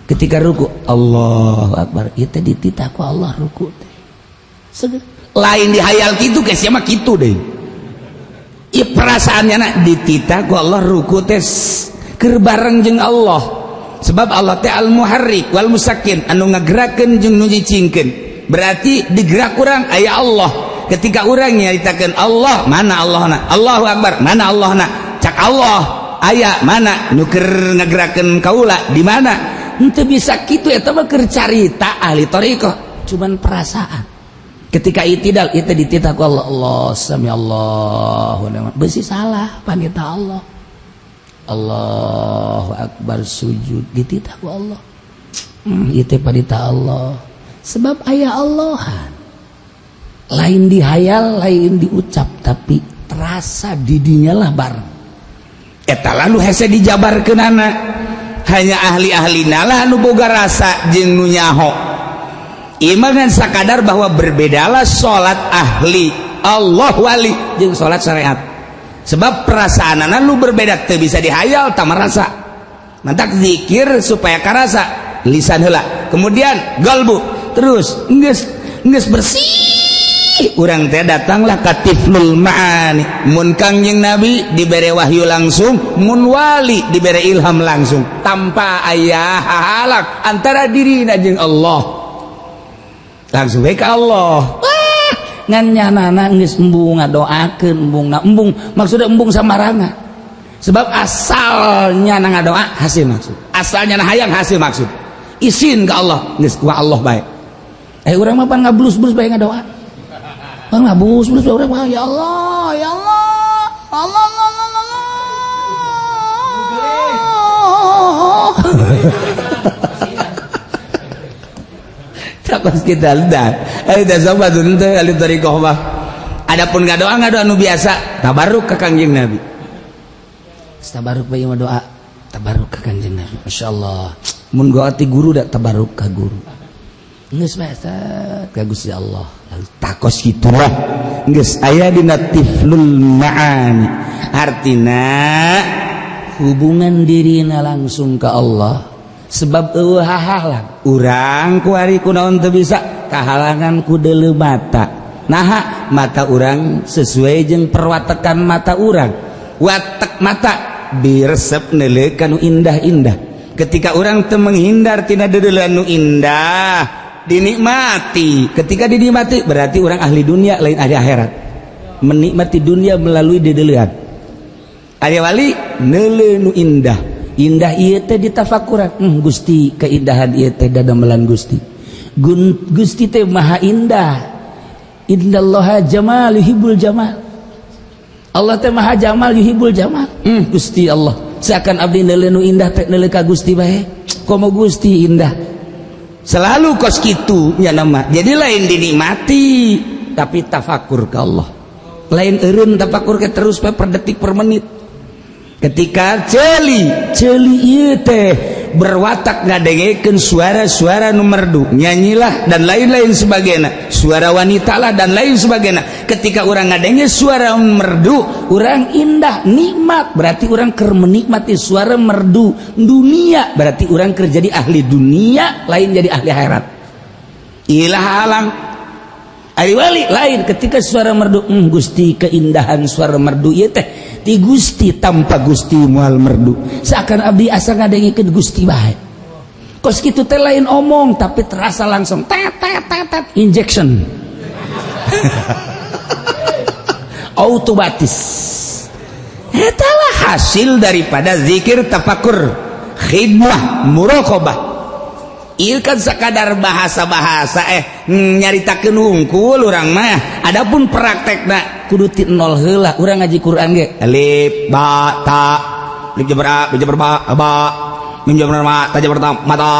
Ketika ruku Allahu akbar, ieu teh dititah ku Allah ruku teh. Lain dihayal kitu geus sia mah kitu deui. Ieu perasaannya nak dititah ku Allah ruku teh keur bareng jeung Allah. Sebab Allah teh al-muharrik wal musakkin, anu ngagerakeun jeung nu nyicingkeun. Berarti digerak urang aya Allah. Ketika urang nyaritakeun Allah, mana Allahna? Allahu akbar, mana Allahna? Cak Allah aya mana nu keur ngagerakeun kaula di mana? Henteu bisa kitu eta mah keur carita ahli thariqah, cuman perasaan. Ketika itidal itu dititah ku Allah, Allah sami Allahu liman. Besi salah panita Allah. Allahu akbar sujud dititah ku Allah. Itu panita Allah. Sebab aya Allahan. Lain dihayal, lain diucap, tapi terasa didinya lah bareng. Eta lalu hese dijabarkeunana. Hanya ahli-ahli lah nu boga rasa jeung nu nyaho. Imangan sakadar bahwa berbedalah salat ahli Allah wali jeung salat syariat. Sebab perasaanana lu berbeda, teu bisa dihayal tah merasa. Mantak zikir supaya karasa lisan heula. Kemudian galbu terus geus geus bersih. Urang teh datanglah ka tiflul ma'ani. Mun Kangjeng Nabi dibere wahyu langsung, mun wali dibere ilham langsung tanpa aya halang antara dirina jeung Allah. Langsung bae ka Allah. Wah, ngan nyanana geus embung ngadoakeun, embung na embung, maksudna embung samaranga. Sebab asalnya na ngadoa hasil maksud. Asalnya na hayang hasil maksud. Isin ka Allah, geus ku Allah bae. Urang mah pan ngablus-blus bae ngadoa. Pan ngablus-blus bae urang mah ya Allah, ya Allah. Allah Allah Allah. Takos kita udah. Ayo dah sobat teu ahli thariqah mah. Adapun ngadoa nu biasa, tabarruk ka Kangjeng Nabi. Tabarruk bae mah doa, tabarruk ka Kangjeng Nabi. Masyaallah. Mun goa ti guru da tabarruk ka guru. Geus bae ka Gusti Allah. Takos kitulah geus aya dina tiflul ma'ani. Artina hubungan dirina langsung ke Allah sebab eueuh hahalang. Urang kuari kunaon teu bisa kahalangan ku deuleu mata. Naha mata urang sesuai jeung perwatekan mata urang. Watek mata diresep neuleuh ka nu indah-indah. Ketika urang teu menghindar tina deuleuan nu indah dinikmati. Ketika dinikmati berarti orang ahli dunia lain ahli akhirat. Menikmati dunia melalui dedelean. Aya wali neuleuh nu indah. Indah ieu teh ditafakuran. Gusti keindahan ieu teh dadamelan Gusti. Gusti teh maha indah. Innallaha jamal yuhibbul jamal. Allah teh maha jamal yuhibbul jamal. Gusti Allah. Seakan abdi neuleuh nu indah teh neuleuh ka Gusti bae. Komo Gusti indah. Selalu kos kitu nya nama. Jadi lain dinikmati tapi tafakur ke Allah. Lain eureun tafakur ke terus per detik per menit. Ketika ceuli ieu teh berwatak ngadengekeun suara-suara nu merdu, nyanyilah dan lain-lain sebagainya, suara wanita lah dan lain sebagainya. Ketika urang ngadenge suara merdu, urang indah, nikmat, berarti urang keur menikmati suara merdu dunia, berarti urang keur jadi ahli dunia, lain jadi ahli akhirat. Ilah halang. Ari wali lain ketika suara merdu, Gusti keindahan suara merdu ieu teh ti Gusti, tanpa Gusti moal merdu. Seakan abdi asa ngadengekeun Gusti bae. Kos kitu teh lain omong tapi terasa langsung tet tet tet tet injection. Otomatis. Etalah hasil daripada zikir, tafakur, khidmah, muraqabah. Ieu kan sakadar bahasa-bahasa nyaritakeun hungkul urang mah. Adapun praktekna kudu ti nol heula. Urang ngaji Quran ge alif ba ta alif jabar a ba jabar ba ba mim jabar ma ta jabar ta mata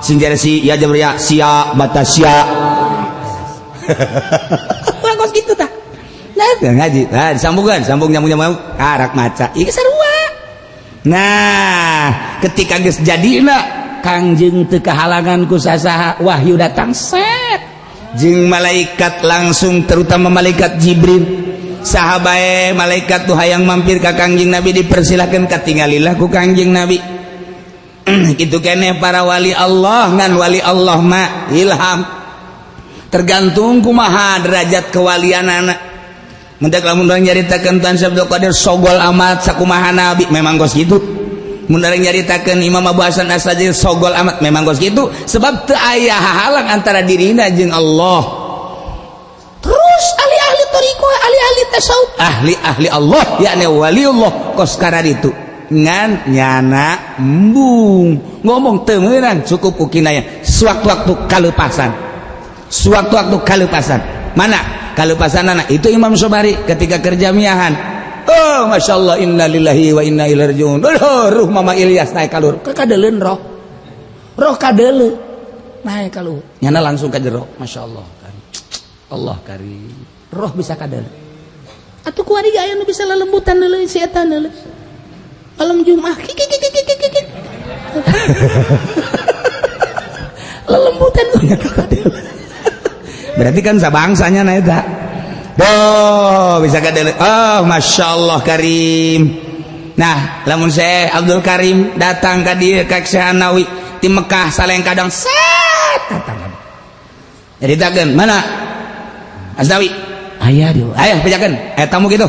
sin jar si ya jabar ya sia bata sia. Urang kos kitu tah. Nah ngaji, nah disambungkeun, sambung nyambung nyambung karak maca. Ieu sarua. Nah, ketika geus jadina Kangjeng teu kahalangan ku sasaha, wahyu datang set jeung malaikat langsung, terutama malaikat Jibril. Saha bae malaikat tuh hayang mampir ka Kangjeng Nabi dipersilakan, katinggalilah ku Kangjeng Nabi. Kitu keneh para wali Allah, ngan wali Allah mah ilham, tergantung kumaha derajat kewalianana. Mentak lamun urang nyaritakeun Tuan Syekh Abdul Qadir sogol amat sakumaha Nabi, memang kos kitu. Mun urang nyaritakeun Imam Abu Hasan Asy-Syadzili sogol amat, memang kos kitu, sebab teu aya hahalang antara dirina jeung Allah. Terus ahli-ahli thariqah, ahli-ahli tasawuf, ahli-ahli Allah, yakni waliullah kos kararitu. Ngan nyana embung ngomong teu meunang, cukup ku kinaya sewaktu-waktu kaleupasan. Sewaktu-waktu kaleupasan. Mana kaleupasanana? Itu Imam Sobari ketika kerja miahan. Oh, masya Allah, inna lillahi wa inna ilaihi rajiun. Oh, ruh Mama Ilyas naik kalur. Kadeuleun roh. Roh kadeuleun naik kalur. Nyana langsung ka jero. Masya Allah. Allah karim. Roh bisa kadeuleun. Atuh kuari aya nu bisa lelembutan deuleu si eta deuleu. Malam Jumat kikikikikikik. Lelembutan kadeuleun. Berarti kan sabangsanya na eta. Oh, bisa kadeuleun. Oh, masya Allah karim. Nah, lamun saya Abdul Karim datang ka dieu ka Syekh Nawawi di Mekah saleng kadang set datang. Jadi takeun mana? Asnawi. Aya dieu. Aya bejakeun. Aya tamu kitu.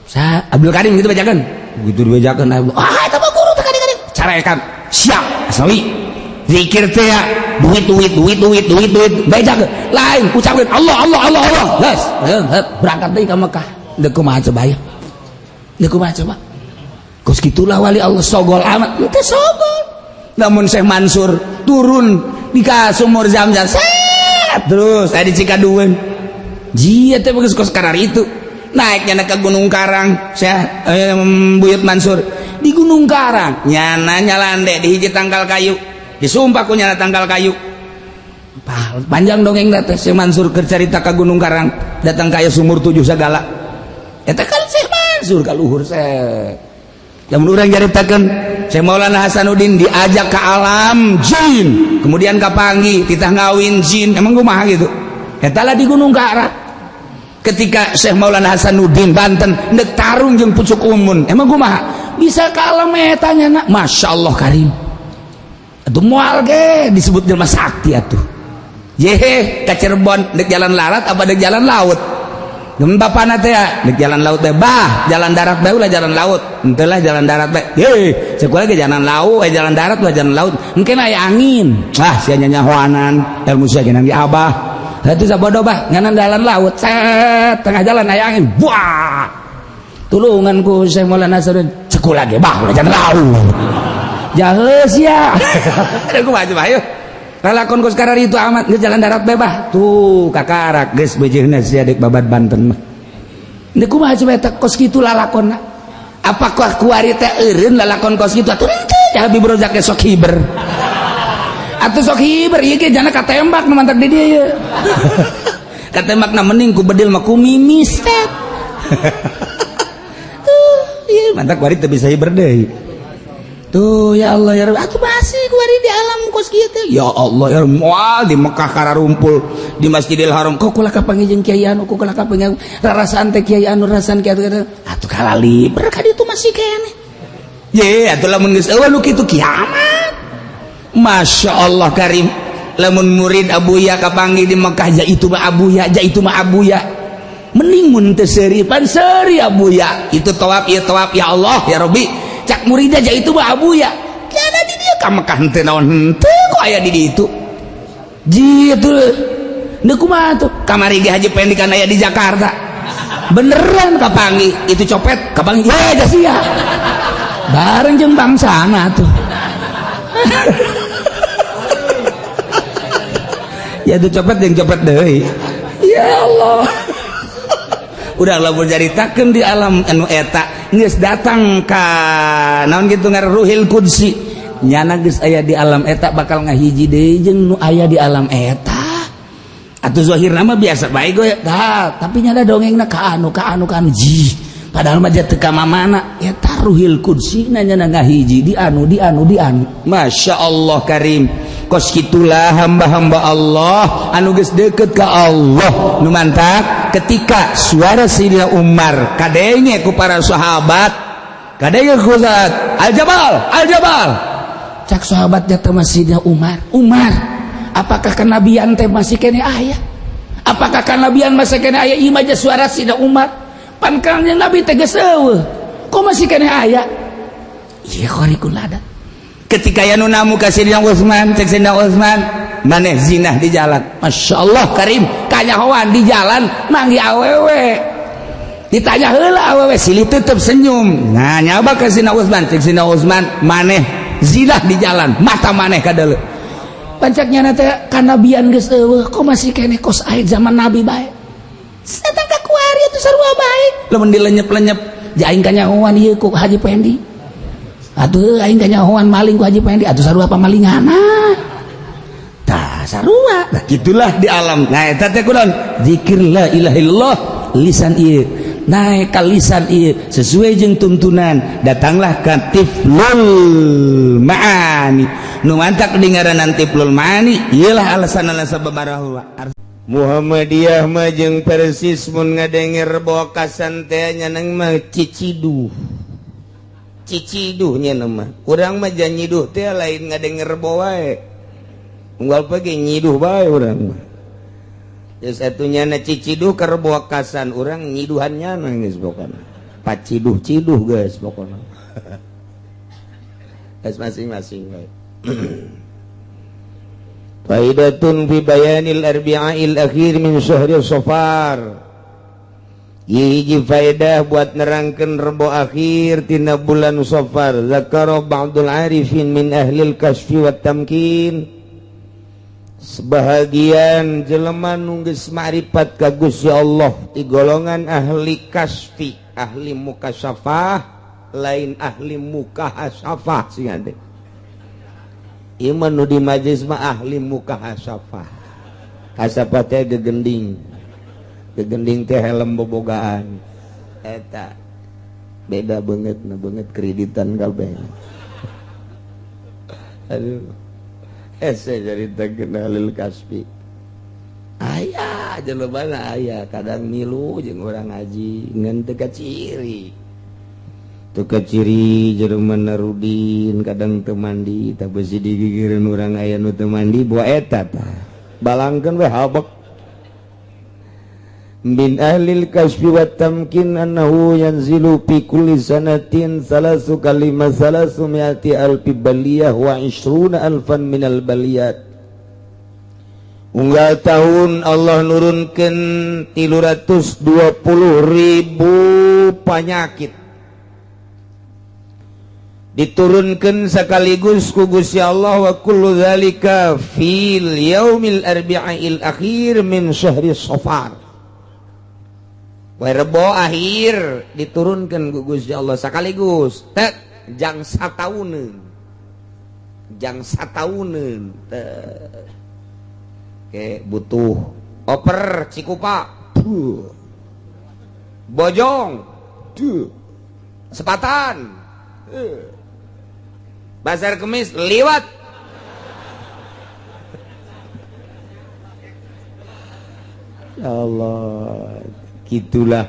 Sa Abdul Karim gitu bejakeun. Begitu dibejakeun, ah eta mah guru teh kadi-kadi. Carekan. Siap Asnawi. Zikir teh ya, duit duit duit duit duit duit bejakeun. Lain ucapkeun Allah Allah Allah Allah. Geus, berangkat deui ka Mekah. Deuk kumaha coba ya? Deuk kumaha coba? Kos kitulah wali Allah sogol amat. Teu sogol. Namun Syekh Mansur turun di ka sumur Zam-Zam. Set terus aya di Cikadueun. Jia teh bagus kos karar itu. Naiknya ke Gunung Karang, Syekh Buyut Mansur di Gunung Karang. Nyana nyalande di hiji tangkal kayu. Disumpah ku nyana tangkal kayu. Panjang dongeng teh Syekh Mansur keur carita ka Gunung Karang, datang ka sumur 7 sagala. Eta kan Syekh Mansur ka luhur Syekh. Lamun urang nyaritakeun Syekh Maulana Hasanuddin diajak ke alam jin, kemudian kapanggih titah ngawin jin, emang kumaha gitu? Eta lah di Gunung Kara. Ketika Syekh Maulana Hasanuddin Banten ndek tarung jeung pucuk umun, emang kumaha? Bisa ke alam eta nya nak. Masya Allah karim. Atuh moal ge disebut jelema sakti atuh. Yehe ka Cirebon ndek jalan larat apa ndek jalan laut? Bapana teh dek jalan laut teh bah, jalan darat bae ulah jalan laut. Henteu lah jalan darat bae. Heuh, cek lagi jalan laut, jalan darat ulah jalan laut. Engke aya angin. Ah, sia nyanyahoanan, ilmu sia ge di abah. Hatuh sabodo bah, nganan jalan laut. Set, tengah jalan aya angin. Buah. Tulungan ku Syekh Maulana Hasanuddin, cek lagi bah ulah jalan laut. Jaheus sia. Kumaha coba ayo. Lalakon kos karar itu amat geus jalan darat bae bah. Tuh kakarak geus beujeuna sia dek babat Banten mah. Deuk kumaha coba eta kos kitu lalakonna? Apakah kuari teh eureun lalakon kos kitu atuh henteu Habib Rozak ge sok hiber. Atuh sok hiber ieu ge jana katembak nu mantak di dieu ieu. Katembakna mending ku bedil mah ku mimis teh. Tuh ieu mantak kuari teu bisa hiber deui. Tuh ya Allah ya Rabbi, atuh masih kuari di alam kos kieu teh. Ya Allah ya Rabbi, moal di Mekah kararumpul di Masjidil Haram kok kula kapanggih jeung kiai anu, kok kula kapanggih rarasaan teh kiai anu, rarasaan kiai anu. Atuh kalaliber ka ditu masih keneh. Ye, atuh lamun geus eueuh nu kitu kiamat. Masya Allah karim. Lamun murid Abuya kapanggih di Mekah ja itu mah Abuya, ja itu mah Abuya. Mending mun teu seuri pan seuri Abuya. Itu tawaf ieu tawaf ya Allah ya Rabbi. Cak murid aja itu mah Abuya. Tiada di dia ka Mekah henteu naon henteu kok aya di ditu. Jitu. Deuk kumaha tuh? Kamari ge Haji Pendi kan aya di Jakarta. Beneran kapanggih itu copet kapanggih ye da sia. Bareng jeung bangsana tuh. Ya itu copet jeung copet deui. Ya Allah. Udah lamun caritakeun di alam anu eta geus datang ka naon kitu ngaran Ruhil Qudsi nyana geus aya di alam eta bakal ngahiji deui jeung nu aya di alam eta. Atuh zahirna mah biasa bae goy tah, tapi nyana dongengna ka anu ka anu ka anu ji. Padahal mah teu ka mamana eta Ruhil Qudsi na nyana ngahiji di anu di anu di anu. Masya Allah karim. Kos kitulah hamba-hamba Allah anu geus deukeut ka Allah. Nu mantak ketika suara Sayyidina Umar kadenge ku para sahabat, kadenge ku zat Al-Jabal, Al-Jabal. Cak sahabat teh Sayyidina Umar, Umar, apakah kenabian teh masih kene aya? Apakah kenabian masih kene aya? Ieu mah suara Sayyidina Umar. Pan kanjeng Nabi teh geus eueuh. Kok masih kene aya? Ieu khariqul adat. Ketika ya nu namu ka Sayyidina Utsman, cek Sayyidina Utsman, maneh zinah di jalan. Masya Allah karim, kanyahoan di jalan manggih awewe. Ditanya heula awewe, silih tetep senyum. Nah, nyaba ka Sayyidina Utsman, cek Sayyidina Utsman, maneh zinah di jalan, mata maneh kadeuleu. Pancaknya teh kanabian geus eueuh, kok masih keneh kos aya zaman Nabi bae. Datang ka kuari atuh sarua bae. Lamun dilenyep-lenyep, ja aing kanyahoan ieu ku Haji Pendi. Atuh aing kanyahoan maling ku Haji Pendi, atuh sarua pamalingana. Tah sarua. Nah gitulah di alam. Nah eta teh kunaon? Zikir la ilaha illallah lisan ieu. Naik ka lisan ieu sesuai jeung tuntunan, datanglah ka tiflul ma'ani. Nu mantak dingaranan tiflul ma'ani, ieulah alasan-alasan babaraha. Muhammadiyah mah jeung Persis mun ngadenger bokasan teh nyaneng mah ciciduh. Ciciduhnya nama urang mah nyiduh teh lain ngadenger rebo wae unggal pagi nyiduh bae urang mah ya satunya na ciciduh ka rebo kasan urang nyiduhannya geus pokona paciduh ciduh geus pokona geus masing-masing bae. Faidatun fi bayanil arbi'il akhir min syahri Safar. Hiji faedah buat nerangkeun rebo akhir tina bulan Safar. Zakara ba'dul arifin min ahlil kasfi wat tamkin. Sebahagian jelema nu geus ma'rifat ka Gusti Allah ti golongan ahli kasfi, ahli mukasyafah, lain ahli mukahasafah sing ade. Ieu mah nu di majelis mah ahli mukahasafah. Kasafah teh gegending. Gegending teh helm bobogaan. Eta Beda banget, nah banget kreditan kabeh. Aduh, hese cerita kenalil kasbi. Aya jelema, aya kadang milu jeung urang ngaji ngan teu kaciri. Teu kaciri jelema narudin, kadang teu mandi, tah besi digigireun urang aya nu teu mandi bawa eta tah. Balangkeun we habek. Min ahlil kasfi wa tamkin annahu yanzilu fi kulli sanatin salasu kalima salasu mi'ati alfi baliyah wa ishruna alfan minal baliyat. Unggal tahun Allah nurunkan 320.000 penyakit, diturunkan sekaligus ku Gusti Allah, wa kullu dzalika fil yaumil arbi'il akhir min syahri Safar. Poe Rebo akhir diturunkan ku Gusti Allah sekaligus tek jang satauneun, jang satauneun. Oke, butuh oper Cikupa. Duh. Bojong. Duh. Sepatan. Bazar Kemis liwat. Ya Allah, gitulah.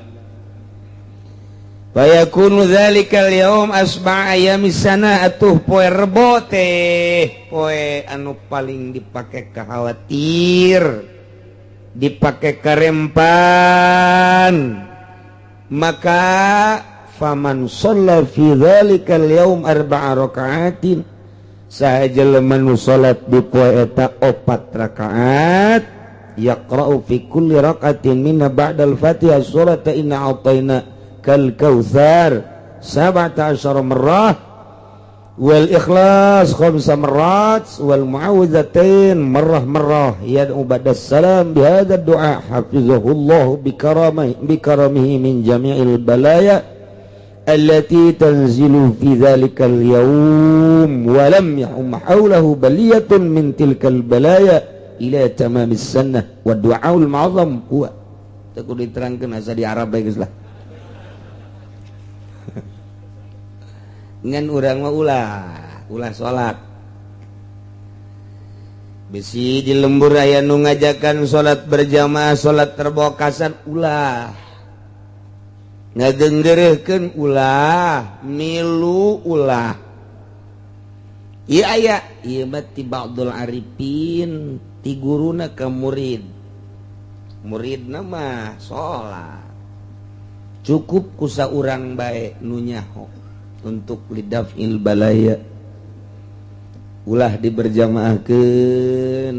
Wa yakunu dzalikal yaum asba ayamis sana, atuh poe Rebo teh poe anu paling dipake khawatir, dipake karempan. Maka faman shalla fi dzalikal yaum arba'a raka'atin, saha jelema nu salat di poe eta 4 rakaat, yaqra'u fi kulli raka'atin minna ba'dal Fatihah surata inna a'tayna kal kautsar 17 marrah wal ikhlas khamsa marrat wal mu'awwidzatain marrah marrah, yad'u ba'da salam bihadza du'a hafizahullah bikaramihi min jami'il balaya allati tanzilu fi dzalikal yaum wa lam yahum hawlahu baliyatun min tilkal balaya ila tamamis sanah wa du'aul ma'azam huwa. Teu kudu diterangkeun asa di Arab bae geus lah. Ngan urang mah ulah salat. Bisi di lembur aya nu ngajakan salat berjamaah, salat terbokasan ulah. Ngagenggereuhkeun ulah, milu ulah. Ieu aya, ieu mah ti ba'dul arifin, ti guruna ka murid. Muridna mah salat. Cukup ku saurang bae nu nyaho untuk lidafil balaya. Ulah diberjamaahkeun,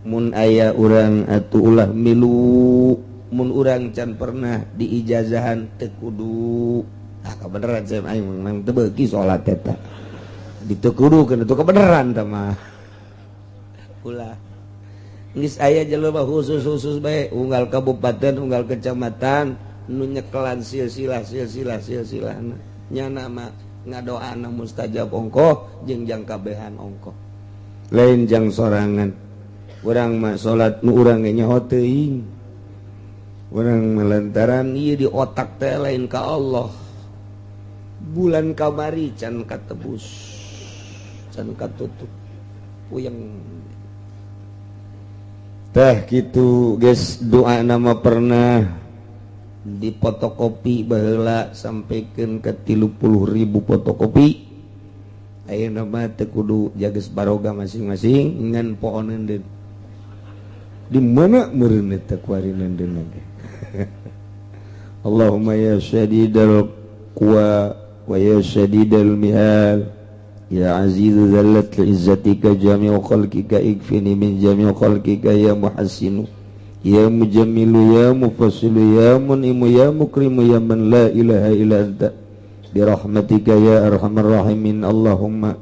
mun aya urang atuh ulah milu, mun urang can pernah diijazahan teu kudu. Ah kabeneran saya aing memang teu beuki salat eta. Diteu kudu keun atuh kabeneran tah mah. Ulah. Geus aya jelema khusus-khusus bae unggal kabupaten, unggal kecamatan nu nyekelan silsilah silsilah silsilahna. Nyana mah ngadoana mustajab ongkoh jeung jang kabehan ongkoh. Lain jang sorangan. Urang mah salat nu urang ge nyaho teuing. Urang melantaran ieu di otak teh lain ka Allah. Bulan kamari can katebus, can katutup. Puyeng. Teh kitu geus doa nama pernah dipotokopi baheula sampaikan ke 30.000 fotokopi. Ayeuna mah teu kudu jages baroga masing-masing ngan pooneun deun. Di mana meureun eta kuari deun ge. Allahumma ya syadidal quwa wa ya syadidal mihal ya azizu zallat li izzatika jami'u khalqika ikfini min jami'u khalqika ya muhassinu ya mujammilu ya mufassilu ya mun'imu ya mukrimu ya man la ilaha illa anta birahmatika ya arhamar rahimin. Allahumma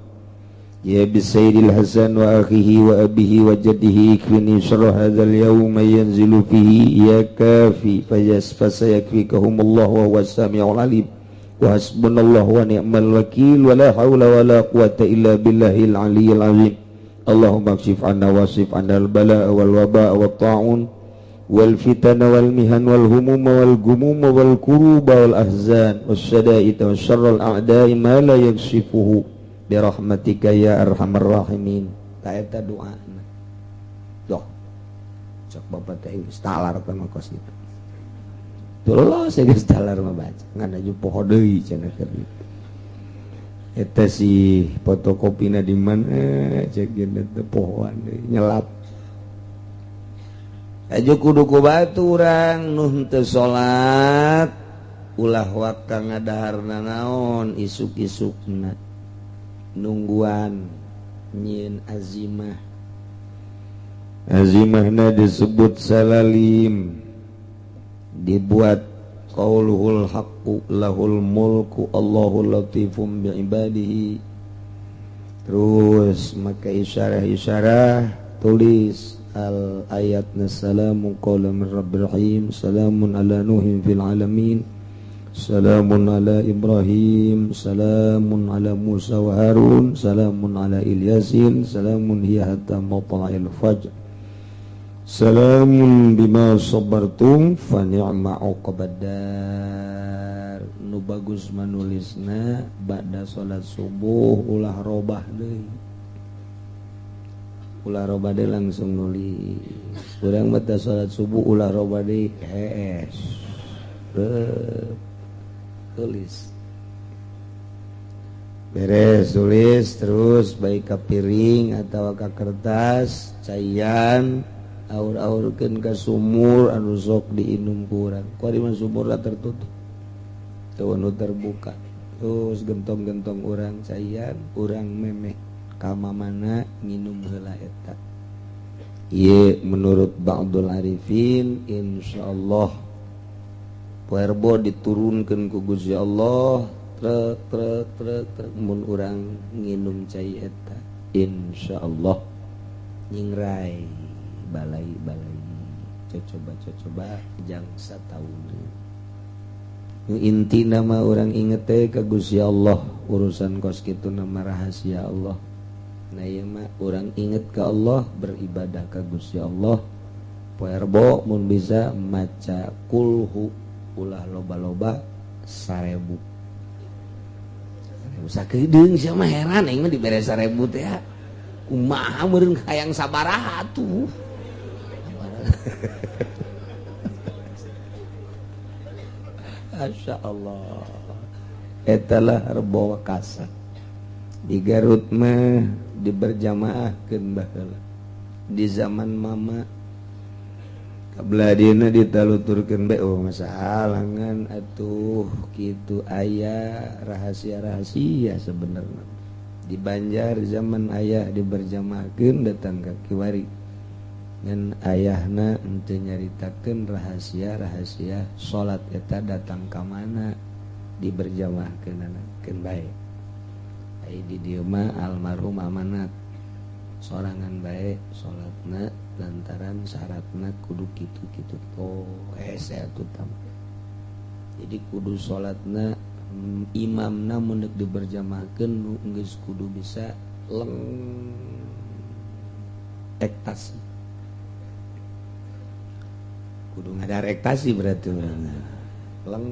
ya bisayyidil hasan wa akhihi wa abihi wa jaddihi ikfini syarra hadzal yawma yanzilu fihi ya kafi fasayakfikahumullahu wa huwas samiul alim wa hasbunallahu wa ni'mal wakil wa la hawla wa la quwata illa billahil aliyyil azim. Allahumma kshif anna wasif anna al balaa wal wabaa wat ta'un wal fitana wal mihan wal humuma wal gumuma wal kuruba wal ahzan wasyada'ita wasyarral a'da'i ma la yakshifuhu bi rahmatika ya arhamar rahimin. Ta eta doana. Doh. Cok bapak teh geus talar teh mah kos kitu. Tuh saya geus talar mah baca. Ngan aju poho deui cenah keur ditu. Eta si fotokopina di mana cek geuna teh pohoan deui nyelap. Aju kudu ku batu urang nu henteu salat ulah wakta ngadaharna naon isuk-isukna nungguan nyieun azimah. Azimahna disebut salalim, dibuat qauluhul haqqu lahul mulku Allahu latifum bi ibadihi. Terus maka isyarah-isyarah tulis al ayat salamu qawlan min rabbir rahim, salamun ala nuhin fil alamin, salamun ala ibrahim, salamun ala musa wa harun, salamun ala ilyasin, salamun hiya hatta matla'il fajr, salamun bima sabartum fa ni'ma uqbaddar. Nu bagus manulisna ba'da salat subuh ulah robah deui. Ulah robah deui langsung nulis. Urang ba'da salat subuh ulah robah deui hees. Tulis. Beres tulis terus baik ka piring atawa ka kertas caian aur-aurkeun ka sumur anu sok diinum ku urang. Ku ari mah sumurna tertutup. Teu anu terbuka. Terus gentong-gentong urang caian, urang memeh ka mamana nginum heula eta. Ieu menurut Ba'dul Arifin insyaallah poe Rebo diturunkeun ku Gusti Allah trek trek trek trek mun urang nginum cai eta insyaallah nyingrai balai-balai cocoba-cocoba jang sataun. Inti nama orang inget teh ka Gusti Allah, urusan kos kitu nama rahasia Allah. Nah ieu mah urang inget ka Allah, beribadah ka Gusti Allah. Poe Rebo mun bisa maca kulhu ulah loba-loba 1000. Sakedeung sia mah heran aing mah dibere 1000 teh. Kumaha meureun hayang sabaraha atuh. Masya Allah. Etalah Rebo Wakasa. Di Garut mah diberjamaahkeun baheula. Di zaman mama kabeladina ditaluturkeun bae oh masalah ngan atuh kitu aya rahasia-rahasia sebenarnya. Di Banjar zaman ayah diberjamaahkeun datang ka kiwari. Ngan ayahna henteu nyaritakeun rahasia-rahasia salat eta datang ka mana diberjamaahkeunana keun bae. Ai di dieu mah almarhum amanat sorangan bae salatna lantaran syaratna kudu kitu-kitu oh hese atuh tah. Jadi kudu salatna imamna mun deuk diberjamaahkeun nu geus kudu bisa leng ektasi. Kudu ngadar ektasi berarti urang. Leng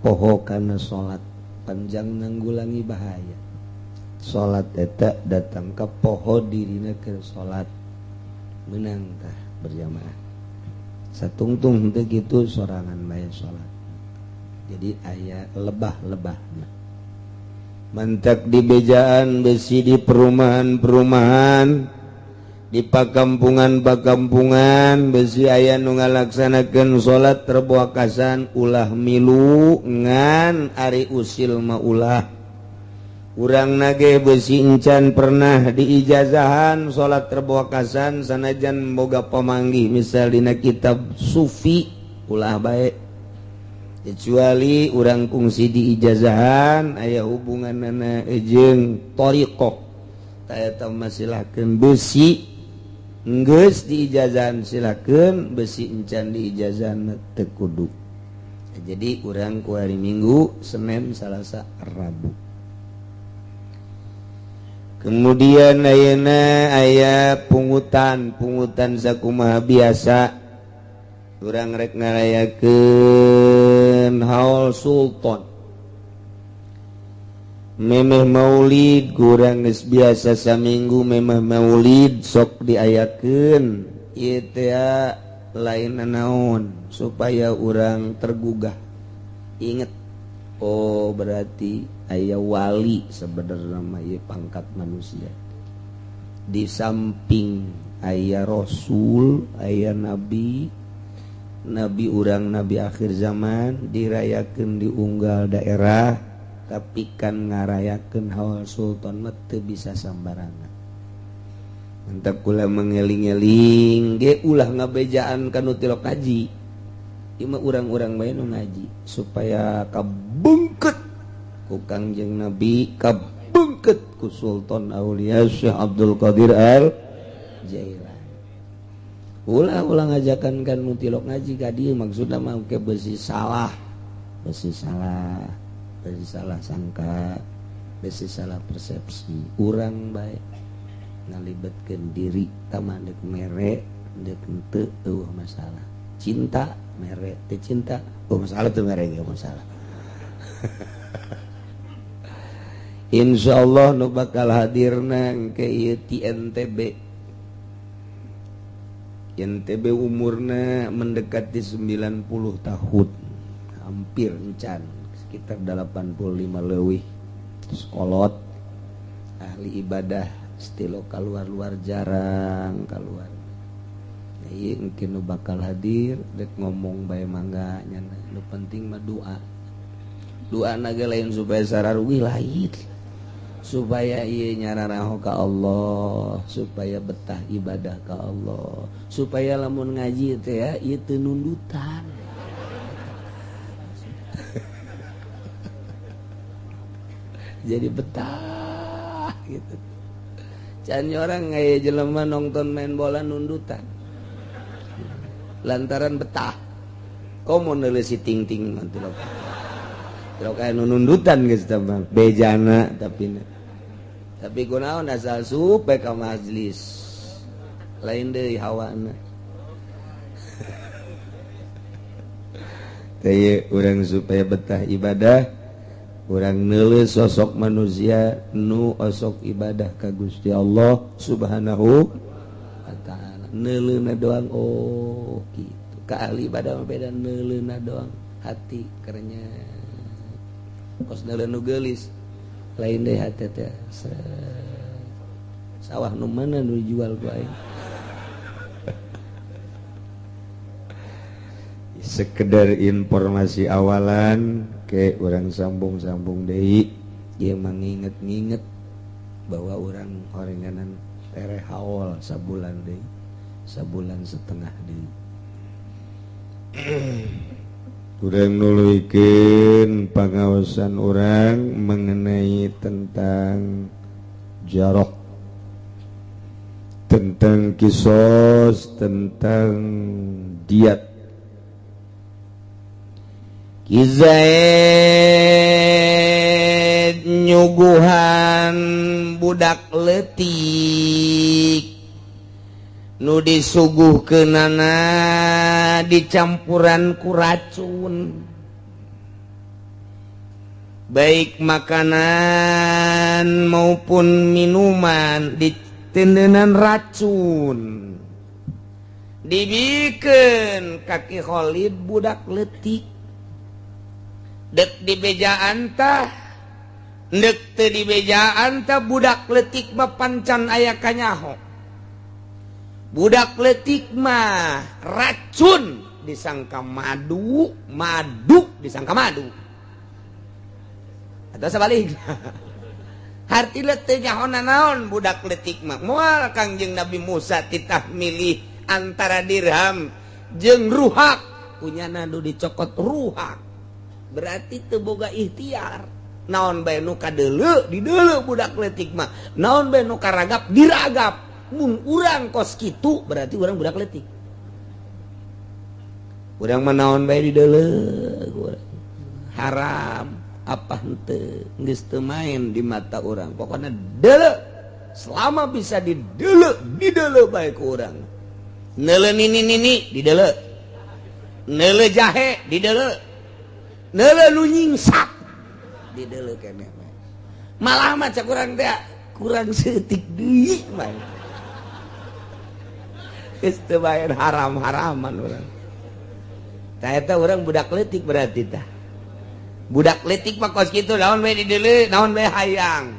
poho kana salat panjang nanggulangi bahaya. Salat eta datang ka poho dirina keur salat meunang tah berjamaah. Satungtung henteu kitu sorangan bae salat. Jadi aya lebah-lebahna. Mantak di bejaan besi di perumahan-perumahan, di pakampungan-pakampungan besi aya nu ngalaksanakeun salat Rebo Wakasan ulah milu ngan ari usil mah ulah. Urang nage besi encan pernah diijazahan salat Rebo Wakasan sanajan boga pamanggih misal dina kitab sufi ulah bae. Kecuali urang kungsi diijazahan aya hubunganana jeung thariqah. Ta eta mah silakeun besi geus diijazahan silakeun besi encan diijazahan teu kudu. Jadi urang ku hari Minggu, Senin, Salasa, Rabu. Kemudian ayeuna aya pungutan, pungutan sakumaha biasa. Urang rek ngarayakeun haul sultan. Memeh maulid kurang geus biasa saminggu memeh maulid sok diayakeun ieu teh lain naon supaya urang tergugah inget, oh berarti aya wali sebenarnya mah ieu pangkat manusia di samping aya rasul, aya nabi, nabi urang nabi akhir zaman dirayakeun di unggal daerah, tapi kan ngarayakeun haul sultan mah teu bisa sambarangan. Mantap kula mengeling-eling ge ulah ngabejaan kanu tilok ngaji. Ieu mah urang-urang bae nu ngaji supaya kabungket ku Kangjeng Nabi, kabungket ku Sultan Aulia Syekh Abdul Qadir Al Jailani. Ulah-ulah ngajakan kan nu tilok ngaji ka dieu maksudna mah ke besi salah, besi salah, besi salah sangka, besi salah persepsi. Urang bae ngalibetkeun diri tama dek mere dek henteu eueuh masalah. Cinta mere teu cinta oh masalah teu mere ge masalah. Insyaallah nu bakal hadirna ke ieu ti NTB. NTB umurna mendekati 90 tahun. Hampir encan sekitar 85 leuwih. Sekolot ahli ibadah stilo keluar-luar jarang keluar. Ieu mungkin nu bakal hadir dek ngomong bae mangga nya nu penting mah doa. Doa na ge lain supaya sararugi lain. Supaya ieu nyararaho ka Allah, supaya betah ibadah ka Allah, supaya lamun ngaji teh ya ieu teu nundutan. Jadi betah gitu. Can orang ngaya jelema nonton main bola nundutan. Lantaran betah. Komo neuleus si ting-ting mah tilok. Tilok aya nu nundutan geus tah mah bejana tapi tapi kunaon asal supe ka majelis. Lain deui hawana. Teh urang supaya betah ibadah, urang neuleus sosok manusia nu osok ibadah ka Gusti Allah Subhanahu wa taala. Neuleuna doang oh gitu. Ka ahli ibadah mah beda neuleuna doang hati kerenya. Kos neuleun nu geulis lain deui hati teh. Sawah nu mana nu dijual ku aing. Sekedar informasi awalan ke orang sambung-sambung deui ieu menginget-nginget bahwa orang horenganan tereh haul sabulan deui, sabulan setengah deui. Urang nuluykeun pangaosan urang mengenai tentang jarok, tentang kisos, tentang diat. Ki Zaid nyuguhan budak leutik nu disuguhkeunana dicampuran ku racun, baik makanan maupun minuman ditendenan racun, dibikeun kaki Khalid budak leutik. Dek dibejaan tah, dek teu dibejaan tah budak leutik mah pancan aya kanyaho. Budak leutik mah racun disangka madu, madu disangka madu. Atau sebaliknya. Harti teu nyaho naon budak leutik mah. Moal Kangjeng Nabi Musa titah milih antara dirham jeung ruhak, punyana nu dicokot ruhak. Berarti teu boga ikhtiar. Naon bae nu kadeuleu dideuleu budak leutik mah. Naon bae nu karagap diragap. Mun urang kos kitu berarti urang budak leutik. Urang mah naon bae dideuleu. Haram apa henteu geus teu main di mata urang. Pokona deuleu. Selama bisa dideuleu, dideuleu bae ku urang. Neuleu nini-nini dideuleu. Neuleu jahe dideuleu. Neuleu nu nyingsak dideuleu keneh. Malah mah cek urang teh kurang seutik deui mah. Geus teu bae haram-haraman urang. Tah eta urang budak leutik berarti tah. Budak leutik mah kos kitu naon bae dideuleu, naon bae hayang.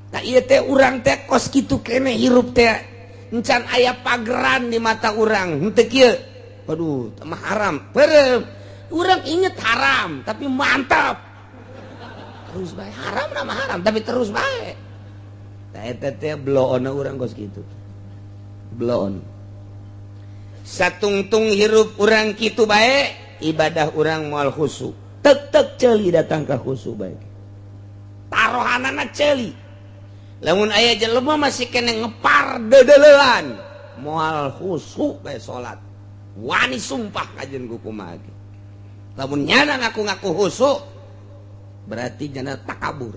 Tah ieu teh urang teh kos kitu keneh hirup teh. Encan aya pageran di mata urang, henteu kieu. Waduh, mah haram. Peureum. Urang inget haram, tapi mantap. Terus bae haram nama haram, tapi terus bae. Tah eta teh bloona urang kos kitu. Bloon. Satungtung hirup urang kitu bae, ibadah urang moal khusyuk. Tek-tek ceuli datang ka khusyuk bae. Tarohanana ceuli. Lamun aya jelema masih kene ngepar dedeleuan, moal khusyuk bae salat. Wani sumpah kajen ku kumaha ge. Lamun nyana ngaku-ngaku khusyuk, berarti nyana takabur.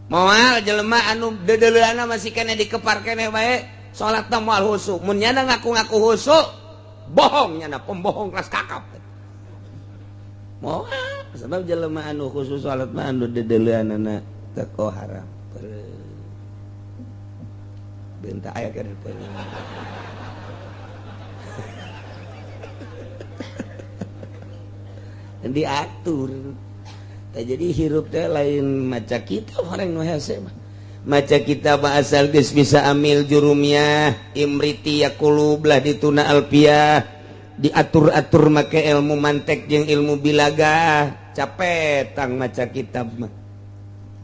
Moal jelema anu dedeleuanna masih kene dikepar kene bae, salat teh moal khusyuk. Mun nyana ngaku-ngaku khusyuk, bohong nyana, pembohong kelas kakap. Moal sebab jelema anu khusyuk salat mah anu dedeleuanana teko haram. Bentak aya kana diatur. Tah jadi hirup teh lain maca kitab orang nu hese mah. Maca kitab asal geus bisa amil jurumiyah, imriti yaqulub lah dituna alfiah, diatur-atur make ilmu mantek jeung ilmu bilaga, capek tang maca kitab mah.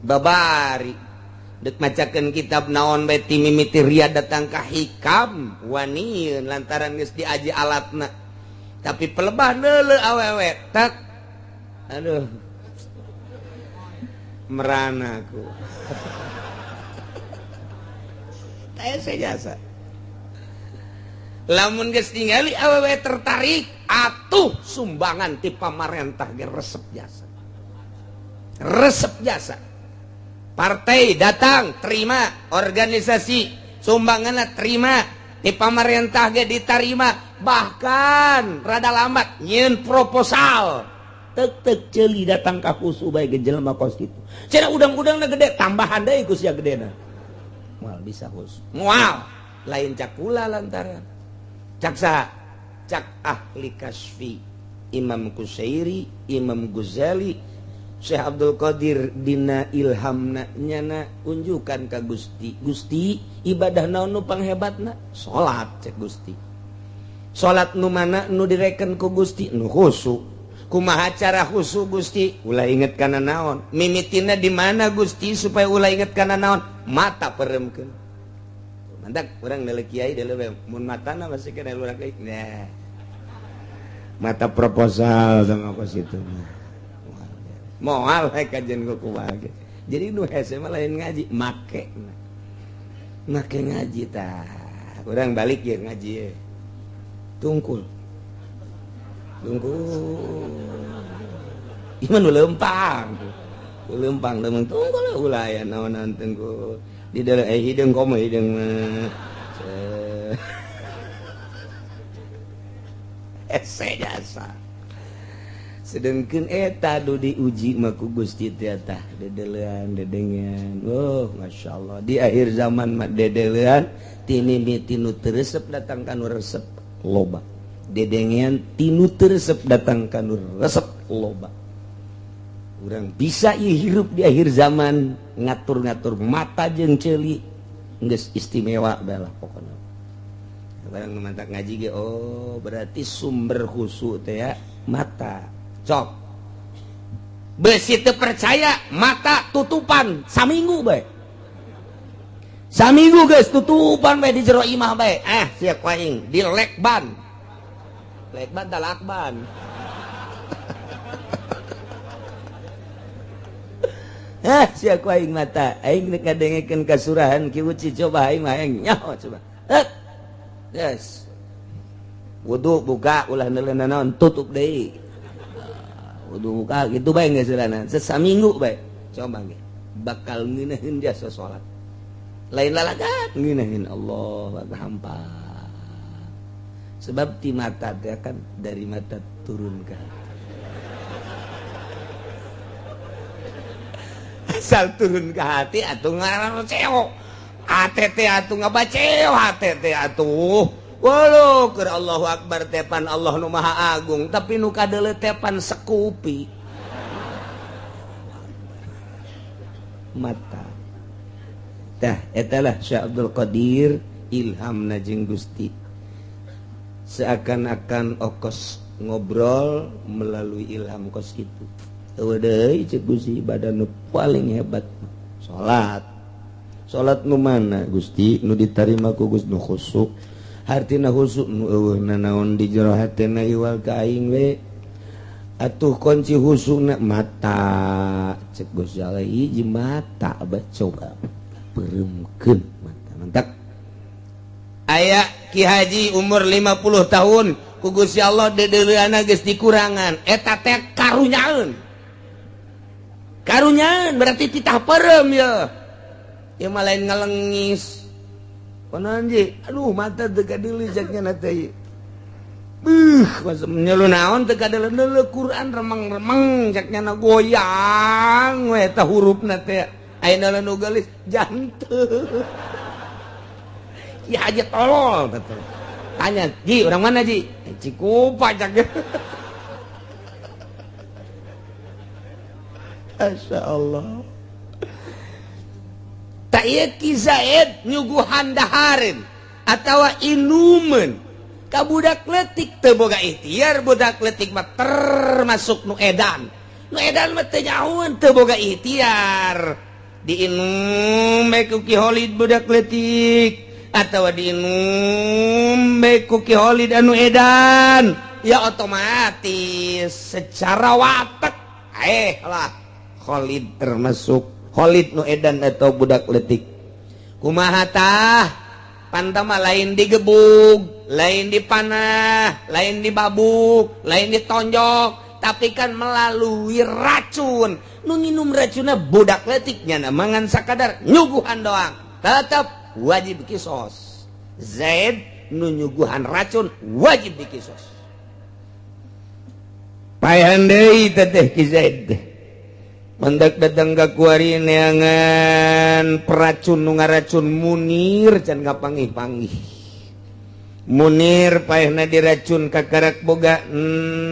Babari dek macakeun kitab naon bae ti mimiti riyad datang ka hikam wani lantaran geus diaji alatna. Tapi pelebah neuleuh awewe tak aduh merana aku. Teh jasa. Lamun geus ningali awewe tertarik atuh sumbangan ti pamarentah ge resep jasa. Resep jasa. Partai datang terima, organisasi sumbanganna terima, di pamarentah ge ditarima, bahkan rada lambat nyieun proposal. Tek-tek ceuli datang ka khusyuk bae ge jelema kos kitu. Cenah udang-udangna gede, tambahan deui ku sia gedena. Moal bisa khusyuk. Moal lain cakula lantaran. Cak saha? Cak ahli kasfi, Imam Kusairi, Imam Ghazali, Syekh Abdul Qadir dina ilhamna nyana unjukan ka Gusti. Gusti, ibadah naon nu panghebatna? Salat cek Gusti. Salat nu mana nu direken ku Gusti? Nu khusyuk. Kumaha cara khusyuk Gusti? Ulah inget kana naon? Mimitina di mana Gusti supaya ulah inget kana naon? Mata peremkeun. Mantak urang deuleu kiai deuleu mun matana masih kena urang deui. Nah. Mata proposal sama kos itu. Moal we kajian ku kumaha ge. Jadi nu hese mah lain ngaji, make. Make ngaji tah. Urang balik ye ngaji ye. Tungkul. Tungkul. Ieu nu leumpang. Leumpang leumpang tungkul ulah aya naon-naon tungkul. Di dalam hideung komo hideung mah. Hese jasa. Sedengkeun eta du diuji mah ku Gusti teh tah dedelean dedengean. Oh, masyaallah di akhir zaman mah dedelean tinimiti nu teu resep datang ka nu resep loba. Dedengean tinu teu resep datang ka nu resep loba. Urang bisa ieu hirup di akhir zaman ngatur-ngatur mata jeung ceuli geus istimewa bae lah pokona. Barang mantak ngaji ge oh berarti sumber khusyuk teh ya mata. Cok besi teu percaya mata tutupan saminggu bae. Saminggu geus tutupan bae di jero imah bae. Ah sia ku aing di lekban. Lekban tah lakban. Ah sia ku aing mata aing rek ngadengekeun kasurahan Ki Uci coba aing mah aing nyaho coba. Yes. Wudu buka ulah neuleuh naon tutup deui. Wudu buka gitu bae geus geulana. Sesaminggu bae. Coba ge bakal ngeunaheun jasa salat. Lain lalagan ngeunaheun Allah hampa. Sebab ti mata teh kan dari mata turun ke hati. Asal turun ke hati atuh ngaran cewek. Hate teh atuh ngabaceo hate teh atuh. Walau keur Allahu Akbar tepan Allah nu Maha Agung, tapi nu kadeuleu tepan sekupi. Mata. Tah eta lah Syekh Abdul Qadir ilhamna jeung Gusti. Seakan-akan okos ngobrol melalui ilham kos kitu. Eueuh deui ceuk Gusti ibadah nu paling hebat salat. Salat nu mana Gusti nu ditarima ku Gusti nu khusuk. Hartina khusuk nu eueuh nanaon di jero hatena iwal ka aing we. Atuh kunci khusukna mata cek Gusti Allah hiji mata abah coba pereumkeun mata mantak. Aya Ki Haji umur 50 tahun ku Gusti Allah deudeuleunana geus dikurangan eta teh karunyaeun. Karunyaeun berarti titah peureum ye. Ieu mah lain ngalengis. Konon ji, aduh mata teu kadeuleu ceknya teh. Beuh, nyelu naon teu kadeuleu Quran remeng-remeng ceknya na goyang we eta hurufna teh. Ayeuna nu geulis jantung. Ya aja tolol betul. Tanya, "Ji, orang mana, Ji?" Cikupa ceknya. Masya Allah. Tak ieu Ki Zaid nyuguhan dahareun atawa inumeun ka budak leutik teu boga ikhtiar, budak leutik mah termasuk nu edan. Nu edan mah teu nyahoeun teu boga ikhtiar. Diinum bae ku Ki Holid budak leutik atawa diinum bae ku Ki Holid anu edan, ya otomatis secara watek lah Khalid termasuk Khalid nu edan atau budak letik. Kumaha tah? Pantama lain digebug, lain dipanah, lain dibabuk, lain ditonjok, tapi kan melalui racun. Nu nginum racunna budak letiknya mangan sakadar nyuguhan doang. Tetap wajib kisos. Zaid nu nyuguhan racun wajib dikisos. Paehan deui teteh Ki Zaid teh. Mendak datang ka kuari neangan peracun nu ngaracun Munir can kapanggih-panggih. Munir paehna diracun kakarak boga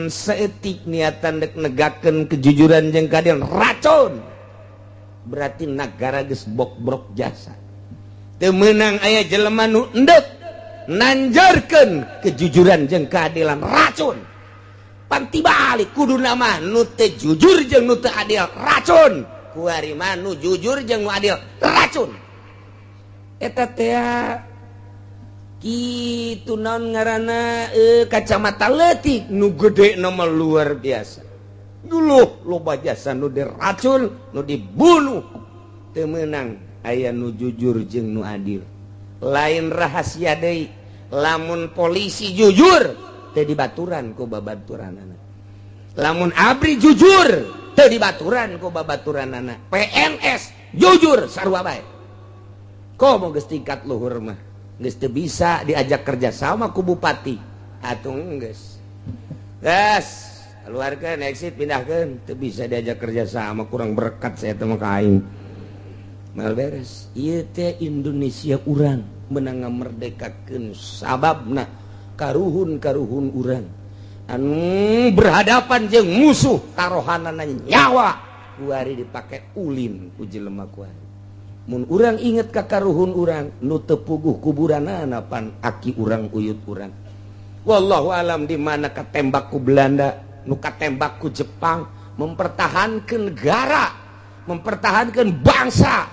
saeutik niatan dek negakeun kejujuran jeung keadilan racun. Berarti nagara geus bokbrok jasa. Teu meunang aya jelema nu endek nanjarkeun kejujuran jeung keadilan racun. Panti balik kudu nama nu teu jujur jeung nu teu adil racun. Kuari mah nu jujur jeung nu adil racun. Eta teh kitu naon ngaranna kacamata leutik nu gede nama luar biasa. Dulu loba jasa nu diracun, nu dibunuh. Teu meunang aya nu jujur jeung nu adil. Lain rahasia deui, lamun polisi jujur teu dibaturan ku babaturanana. Lamun ABRI jujur teu dibaturan ku babaturanana. PNS jujur sarua bae. Komo geus tingkat luhur mah geus teu bisa diajak kerja sama ku bupati. Atuh geus. Geus, keluarkeun exit pindahkeun, teu bisa diajak kerja sama kurang berkat saya teh mah ka aing. Mal beres. Ieu teh Indonesia urang meunang ngamerdekakeun sababna karuhun-karuhun urang anu berhadapan jeung musuh tarohanana nyawa kuari dipake ulin ku jelema kuari. Mun urang inget ka karuhun urang nu teu puguh kuburanana pan aki urang uyut urang. Wallahu alam di mana katembak ku Belanda, nu katembak ku Jepang mempertahankan negara, mempertahankan bangsa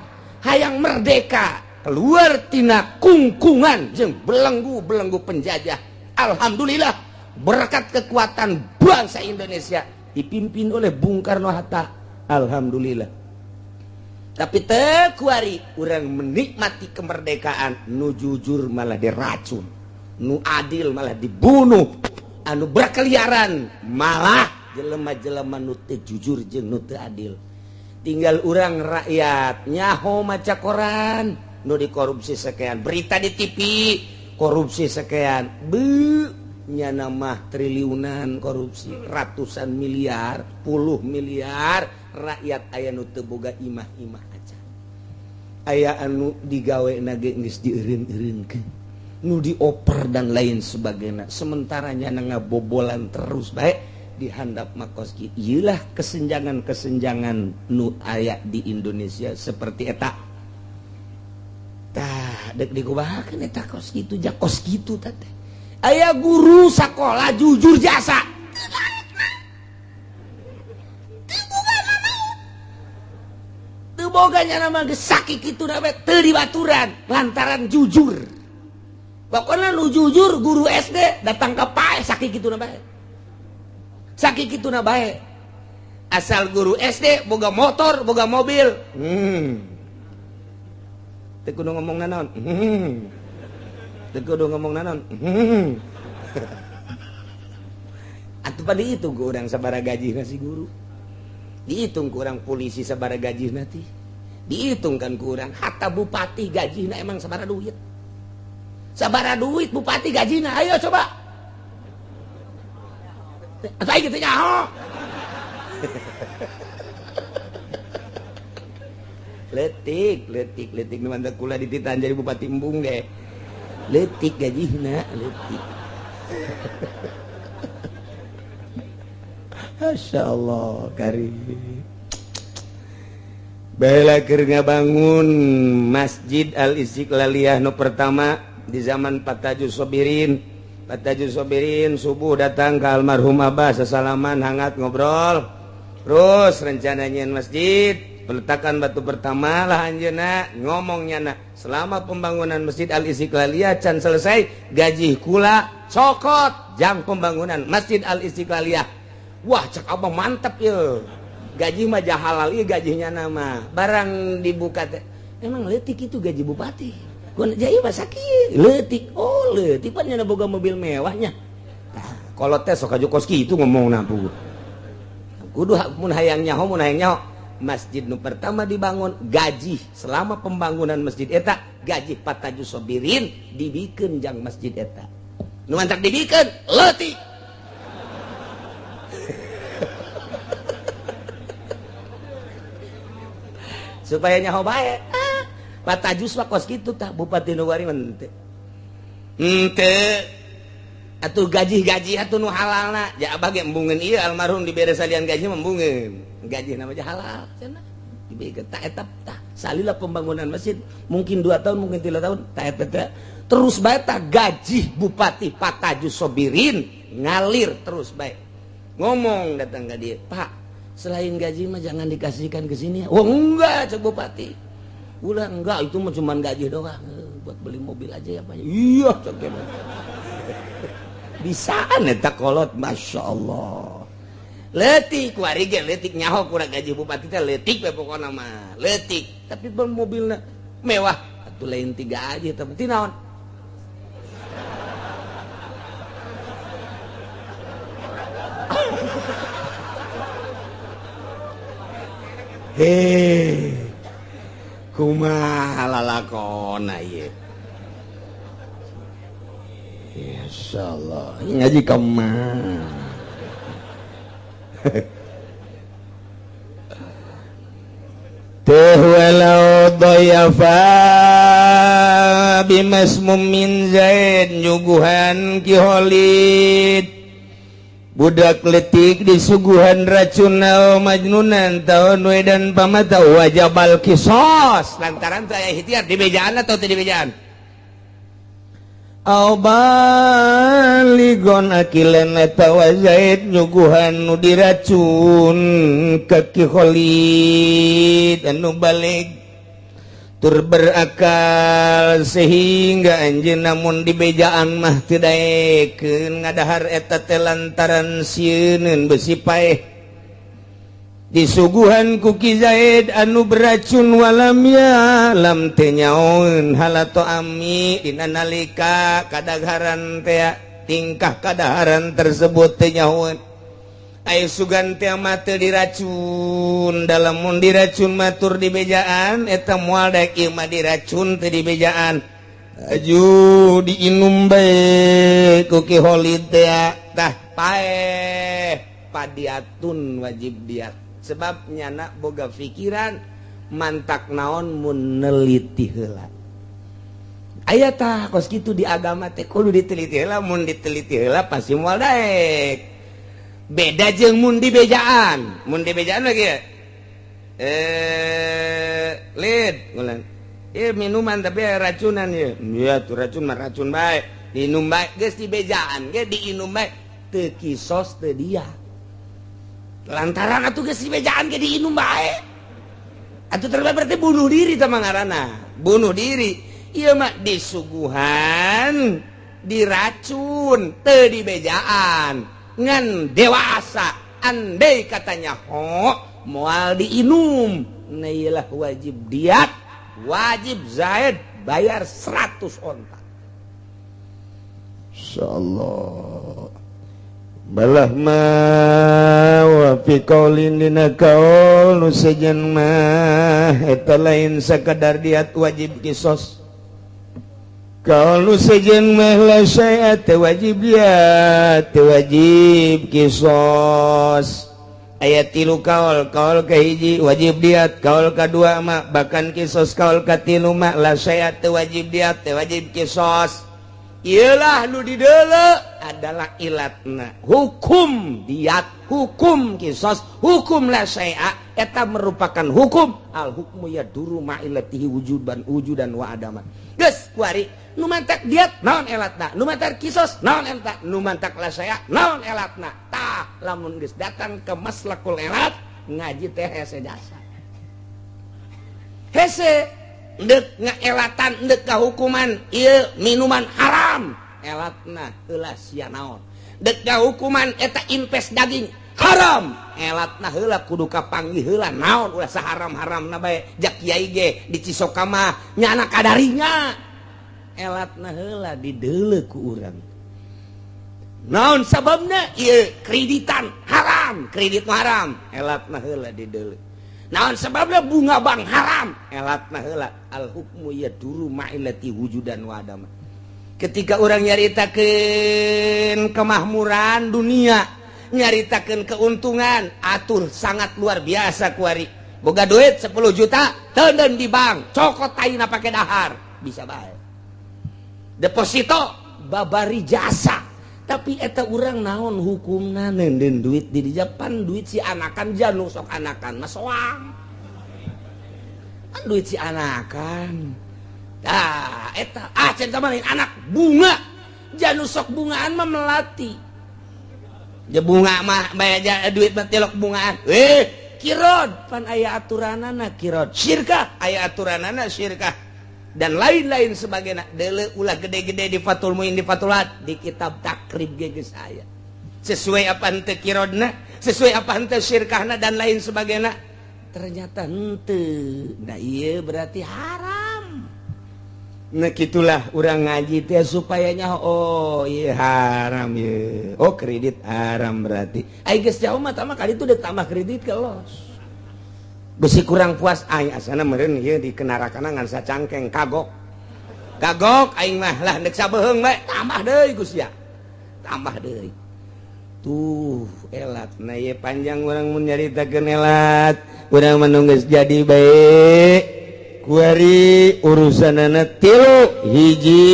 hayang merdeka keluar tina kungkungan jeung belenggu-belenggu penjajah. Alhamdulillah berkat kekuatan bangsa Indonesia dipimpin oleh Bung Karno Hatta. Alhamdulillah. Tapi teu kuari urang menikmati kemerdekaan nu jujur malah diracun, nu adil malah dibunuh, anu berkeliaran malah jelema-jelema nu teu jujur jeung nu teu adil. Tinggal urang rakyat nyaho maca koran, nu dikorupsi sekian, berita di TV korupsi sekian, be nyana mah triliunan korupsi, ratusan miliar, puluh miliar, rakyat aya nu teu boga imah-imah aja. Aya anu digawe nage geus dieureun-eureunkeun, nu dioper dan lain sebagainya. Sementara nyana ngabobolan terus bae di handap makoski. Iyalah kesenjangan-kesenjangan nu aya di Indonesia seperti eta. Tah dek dikubahakeun eta kos kitu, ja kos kitu teh. Aya guru sekolah jujur jasa. Teu boga nya nama geus sakit kitu na teu dibaturan lantaran jujur. Pokoknya nu jujur guru SD datang ke pae sakit kitu na bae. Sakit kitu na bae. Asal guru SD boga motor, boga mobil. Teu kudu ngomong nanaon. Teu kudu ngomong naon. Atuh pada dihitung ku urang sabaraha gaji si guru. Dihitung ku urang polisi sabaraha gaji nanti. Dihitung kan ku urang hatta bupati gajina emang sabaraha duit. Sabaraha duit bupati gajina, ayo coba. Atuh aing teu nyaho. Letik, letik, letik nu mantak kula dititahan jadi bupati embung deh. Letik gajihna, letik. Masya Allah, karim. Baiklah keur ngabangun Masjid Al-Istiqlaliyah nu pertama di zaman Pataju Sobirin. Pataju Sobirin subuh datang ke almarhum Abah, sesalaman hangat ngobrol. Terus rencananya masjid, peletakan batu pertama lah anjeunna ngomongnya na selama pembangunan Masjid Al-Istiqlaliyah can selesai gaji kula cokot jang pembangunan Masjid Al-Istiqlaliyah. Wah cek abah mantep ye, gaji mah halal ieu gajinya nama barang dibuka teh emang leutik itu gaji bupati. Kun jai mah sakit leutik, oh leutik pan nya boga mobil mewahnya. Tah kolot teh sok aju kos kitu ngomong na kudu mun hayang nyaho, mun hayang nyaho. Masjid nu pertama dibangun gaji selama pembangunan masjid eta gaji Pataju Sobirin dibikeun jang masjid eta nu mantak dibikeun leutik. Supaya nyaho bae Pataju mah kos kitu tah bupati nu wari mah henteu henteu atuh gaji-gaji atuh nu halalna ja abah ge embungeun ieu almarhum dibere salian gaji embungeun gaji namanya halal cenah dibikeun ta eta tah salila pembangunan masjid mungkin 2 tahun mungkin 3 tahun ta eta terus bae tah gaji bupati Pataju Sobirin ngalir terus bae ngomong datang ka dieu, Pak selain gaji mah jangan dikasihkan ke sini. Oh enggak cek bupati ulah enggak itu mah cuma gaji doang buat beli mobil aja ya Pak. Iya cek bisaan eta kolot Masya Allah. Letik wari ge letik nyaho kurang gaji bupati teh letik we pokona mah letik tapi mobilna mewah atuh lain tiga aja tapi ti naon. Hei kumaha lalakona ieu. Insyaallah ngaji kemana. Teh walau dhayafa bimasmum min zaid nyuguhan Ki Khalid budak letik disuguhan racun majnunan tahun we dan pamata wajabal kisos lantaran saya ikhtiar di bejaan atau tidak dibejaan. Au baligon akilan atawa zaid nyuguhan nu diracun ka Ki Khalid anu balik tur berakal sehingga anjeun namun dibejaan mah teu daekeun ngadahar eta teh lantaran sieuneun besi paeh disuguhan ku Ki Zaid anu beracun walam ya lam teu nyaoeun halato ami dina nalika kadagaran teh tingkah kadaharan tersebut teu nyaoeun Ayo sugan teh mah teu diracun, dalam mun diracun matur di bejaan eta moal daek, ieu mah diracun teu di bejaan. Aju diinum bae ku Ki Holid teh tah paeh padiatun wajib diat. Sebab nyana boga pikiran mantak naon mun neliti heula. Aya tah kos kitu di agama teh kudu diteliti heula, mun diteliti heula pasti moal daek. Beda jeung mun di bejaan, mun di bejaan lagi ya lid ngulan minuman tapi racunan ya, iya tuh racun mah racun bae diinum bae geus di bejaan ge diinum bae teu kisos teu dia lantaran atuh geus di bejaan ge diinum bae atuh terbae berarti bunuh diri tah ngaranna bunuh diri. Ieu mah disuguhan diracun teu di bejaan ngan dewasa andai katanya ho moal diinum nah iyalah wajib diat, wajib zaid bayar 100 onta. Insyaallah balah ma wa fi qaulin dina kaul nu sejen mah eta lain sakadar diat wajib kisos. Kalau sejen mah la syai'a wajib diat wajib kisos. Ayat tilu kaul, kaul kahiji wajib diat, kaul kadua mah bahkan kisos, kaul katilu mah la syai'a wajib diat wajib kisos. Iyalah nu dideuleu adalah ilatna hukum diat, hukum kisos, hukum la syai'a eta merupakan hukum al hukmu yaduru ma'ilatihi wujudan wujudan wa adama. Geus kuari nu mantak diat naon elatna, nu mantak kisos naon elatna, nu mantak la syai'a naon elatna. Tah lamun geus datang ke maslakul elat ngaji teh hese jasa. Hese ndek ngaelatan ndek kahukuman ieu minuman haram elatna heula sia naon. Dek kahukuman eta impes daging haram elatna heula kudu kapanggih heula naon ulah saharam-haramna bae jak kiai ge di Cisoka mah nyana kadarinya elatna heula dideuleu ku urang. Naon sababna ieu kreditan haram, kredit haram elatna heula dideuleu. Naon sababna bunga bank haram elatna heula. Al hukmu yaduru ma'ilati wujudan wa adama. Ketika orang nyaritakeun kemahmuran dunia, nyaritakeun keuntungan, atur sangat luar biasa kuari. Boga duit 10 juta, teuneun di bank, cokot taina pake dahar, bisa bae. Deposito babari jasa. Tapi eta urang naon hukumna neundeun duit di Japan, duit si anakan janu sok anakan mah soang. Kan duit si anakan. Tah eta ah centah mah lain anak bunga. Janu sok bungaan mah melati. Ja bunga mah bayar duit mah tilok bungaan. Kirod pan aya aturanana kirod. Syirkah aya aturanana syirkah. Dan lain-lain sebagainya. Deuleu ulah gede-gede di Fathul Muin di Fathulat di kitab Takrib ge geus aya. Sesuai apa henteu kirodna, sesuai apa henteu syirkahna dan lain sebagainya. Ternyata henteu. Nah ieu berarti haram. Nah gitulah urang ngaji teh supaya nyaho oh ieu haram ieu. Oh kredit haram berarti. Ai geus jauh mah tama kali itu udah tambah kredit ke los. Besi kurang puas aing asana meureun ieu di kenarakana ngan sacangkeng kagok. Kagok aing mah lah deuk sabeheung bae tambah deui Gus ya. Tambah deui. Tuh elat nah ieu panjang urang mun nyaritakeun elat, urang mah nu geus jadi bae. Kuari urusanana tilu hiji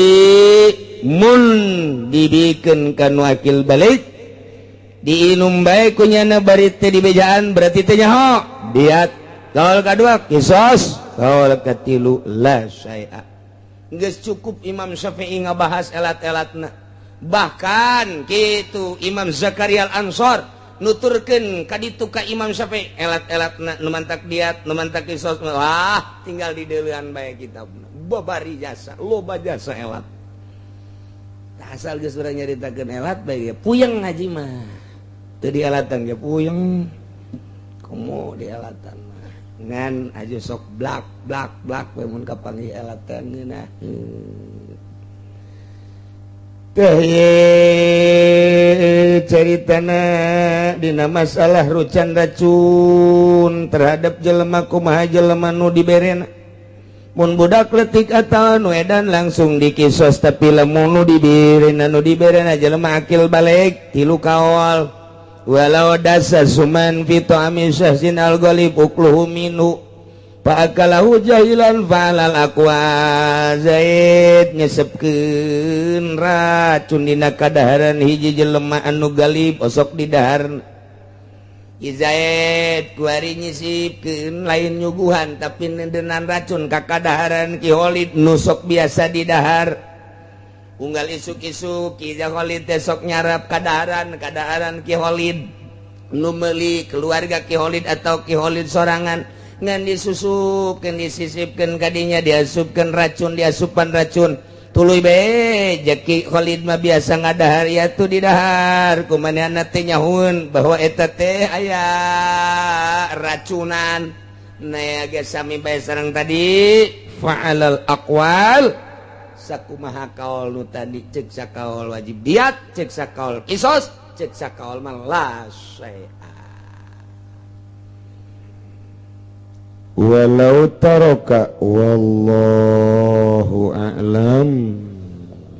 mun dibikeun ka nu akil balik diinum bae ku nyana bari teu dibejaan berarti teu nyaho diat. Kaul kadua kisos, kaul katilu la syai'a. Geus cukup Imam Syafi'i ngabahas elat-elatna. Bahkan kitu Imam Zakaria Al-Ansor nuturkeun ka ditu ka Imam Syafi'i elat-elatna nu mantak diat, nu mantak kisos, wah tinggal di deuleuan bae kitabna. Babari jasa, loba jasa elat. Tah asal geus urang nyaritakeun elat bae puyeng ngaji mah. Teu dielatan ge puyeng. Komo dielatan mah. Ngan aja sok blak blak blak we mun kapanggih elatan ngeunah. Teh caritana dina masalah rucan racun terhadap jelema, kumaha jelema nu diberena. Mun budak letik atau nu edan langsung dikisos, tapi lamun nu diberena, nu diberena jelema akil balig, tilu kaol. Walau dassa summan fi ta'ami syakhsin al ghalib ukluhu minhu fa akalahu jahilan fa'alal aqwa. Zaid nyesepkeun racun dina kadaharan hiji jelema anu galib osok di dahar. Zaid kuari nyisipkeun, lain nyuguhan, tapi nendenan racun ka kadaharan Ki Khalid nu sok biasa di dahar. Unggal isuk-isuk Ki Khalid teh sok nyarap kadaharan kadaharan Ki Khalid, nu meuli keluarga Ki Khalid atau Ki Khalid sorangan, ngan disusupkeun, disisipkeun kadinya, diasupkeun racun, diasupan racun. Tuluy be Ki Khalid mah biasa ngadahar ya tuh di dahar, kumanehna teh nyahueun bahwa eta teh aya racunan. Nah, ge sami bae sareng tadi, fa'alal aqwal, sakumaha kaol nu tadi. Cek sakaol wajib diat, cek sakaol kisos, cek sakaol mah la syai'a. Walau taraka, wallahu a'lam.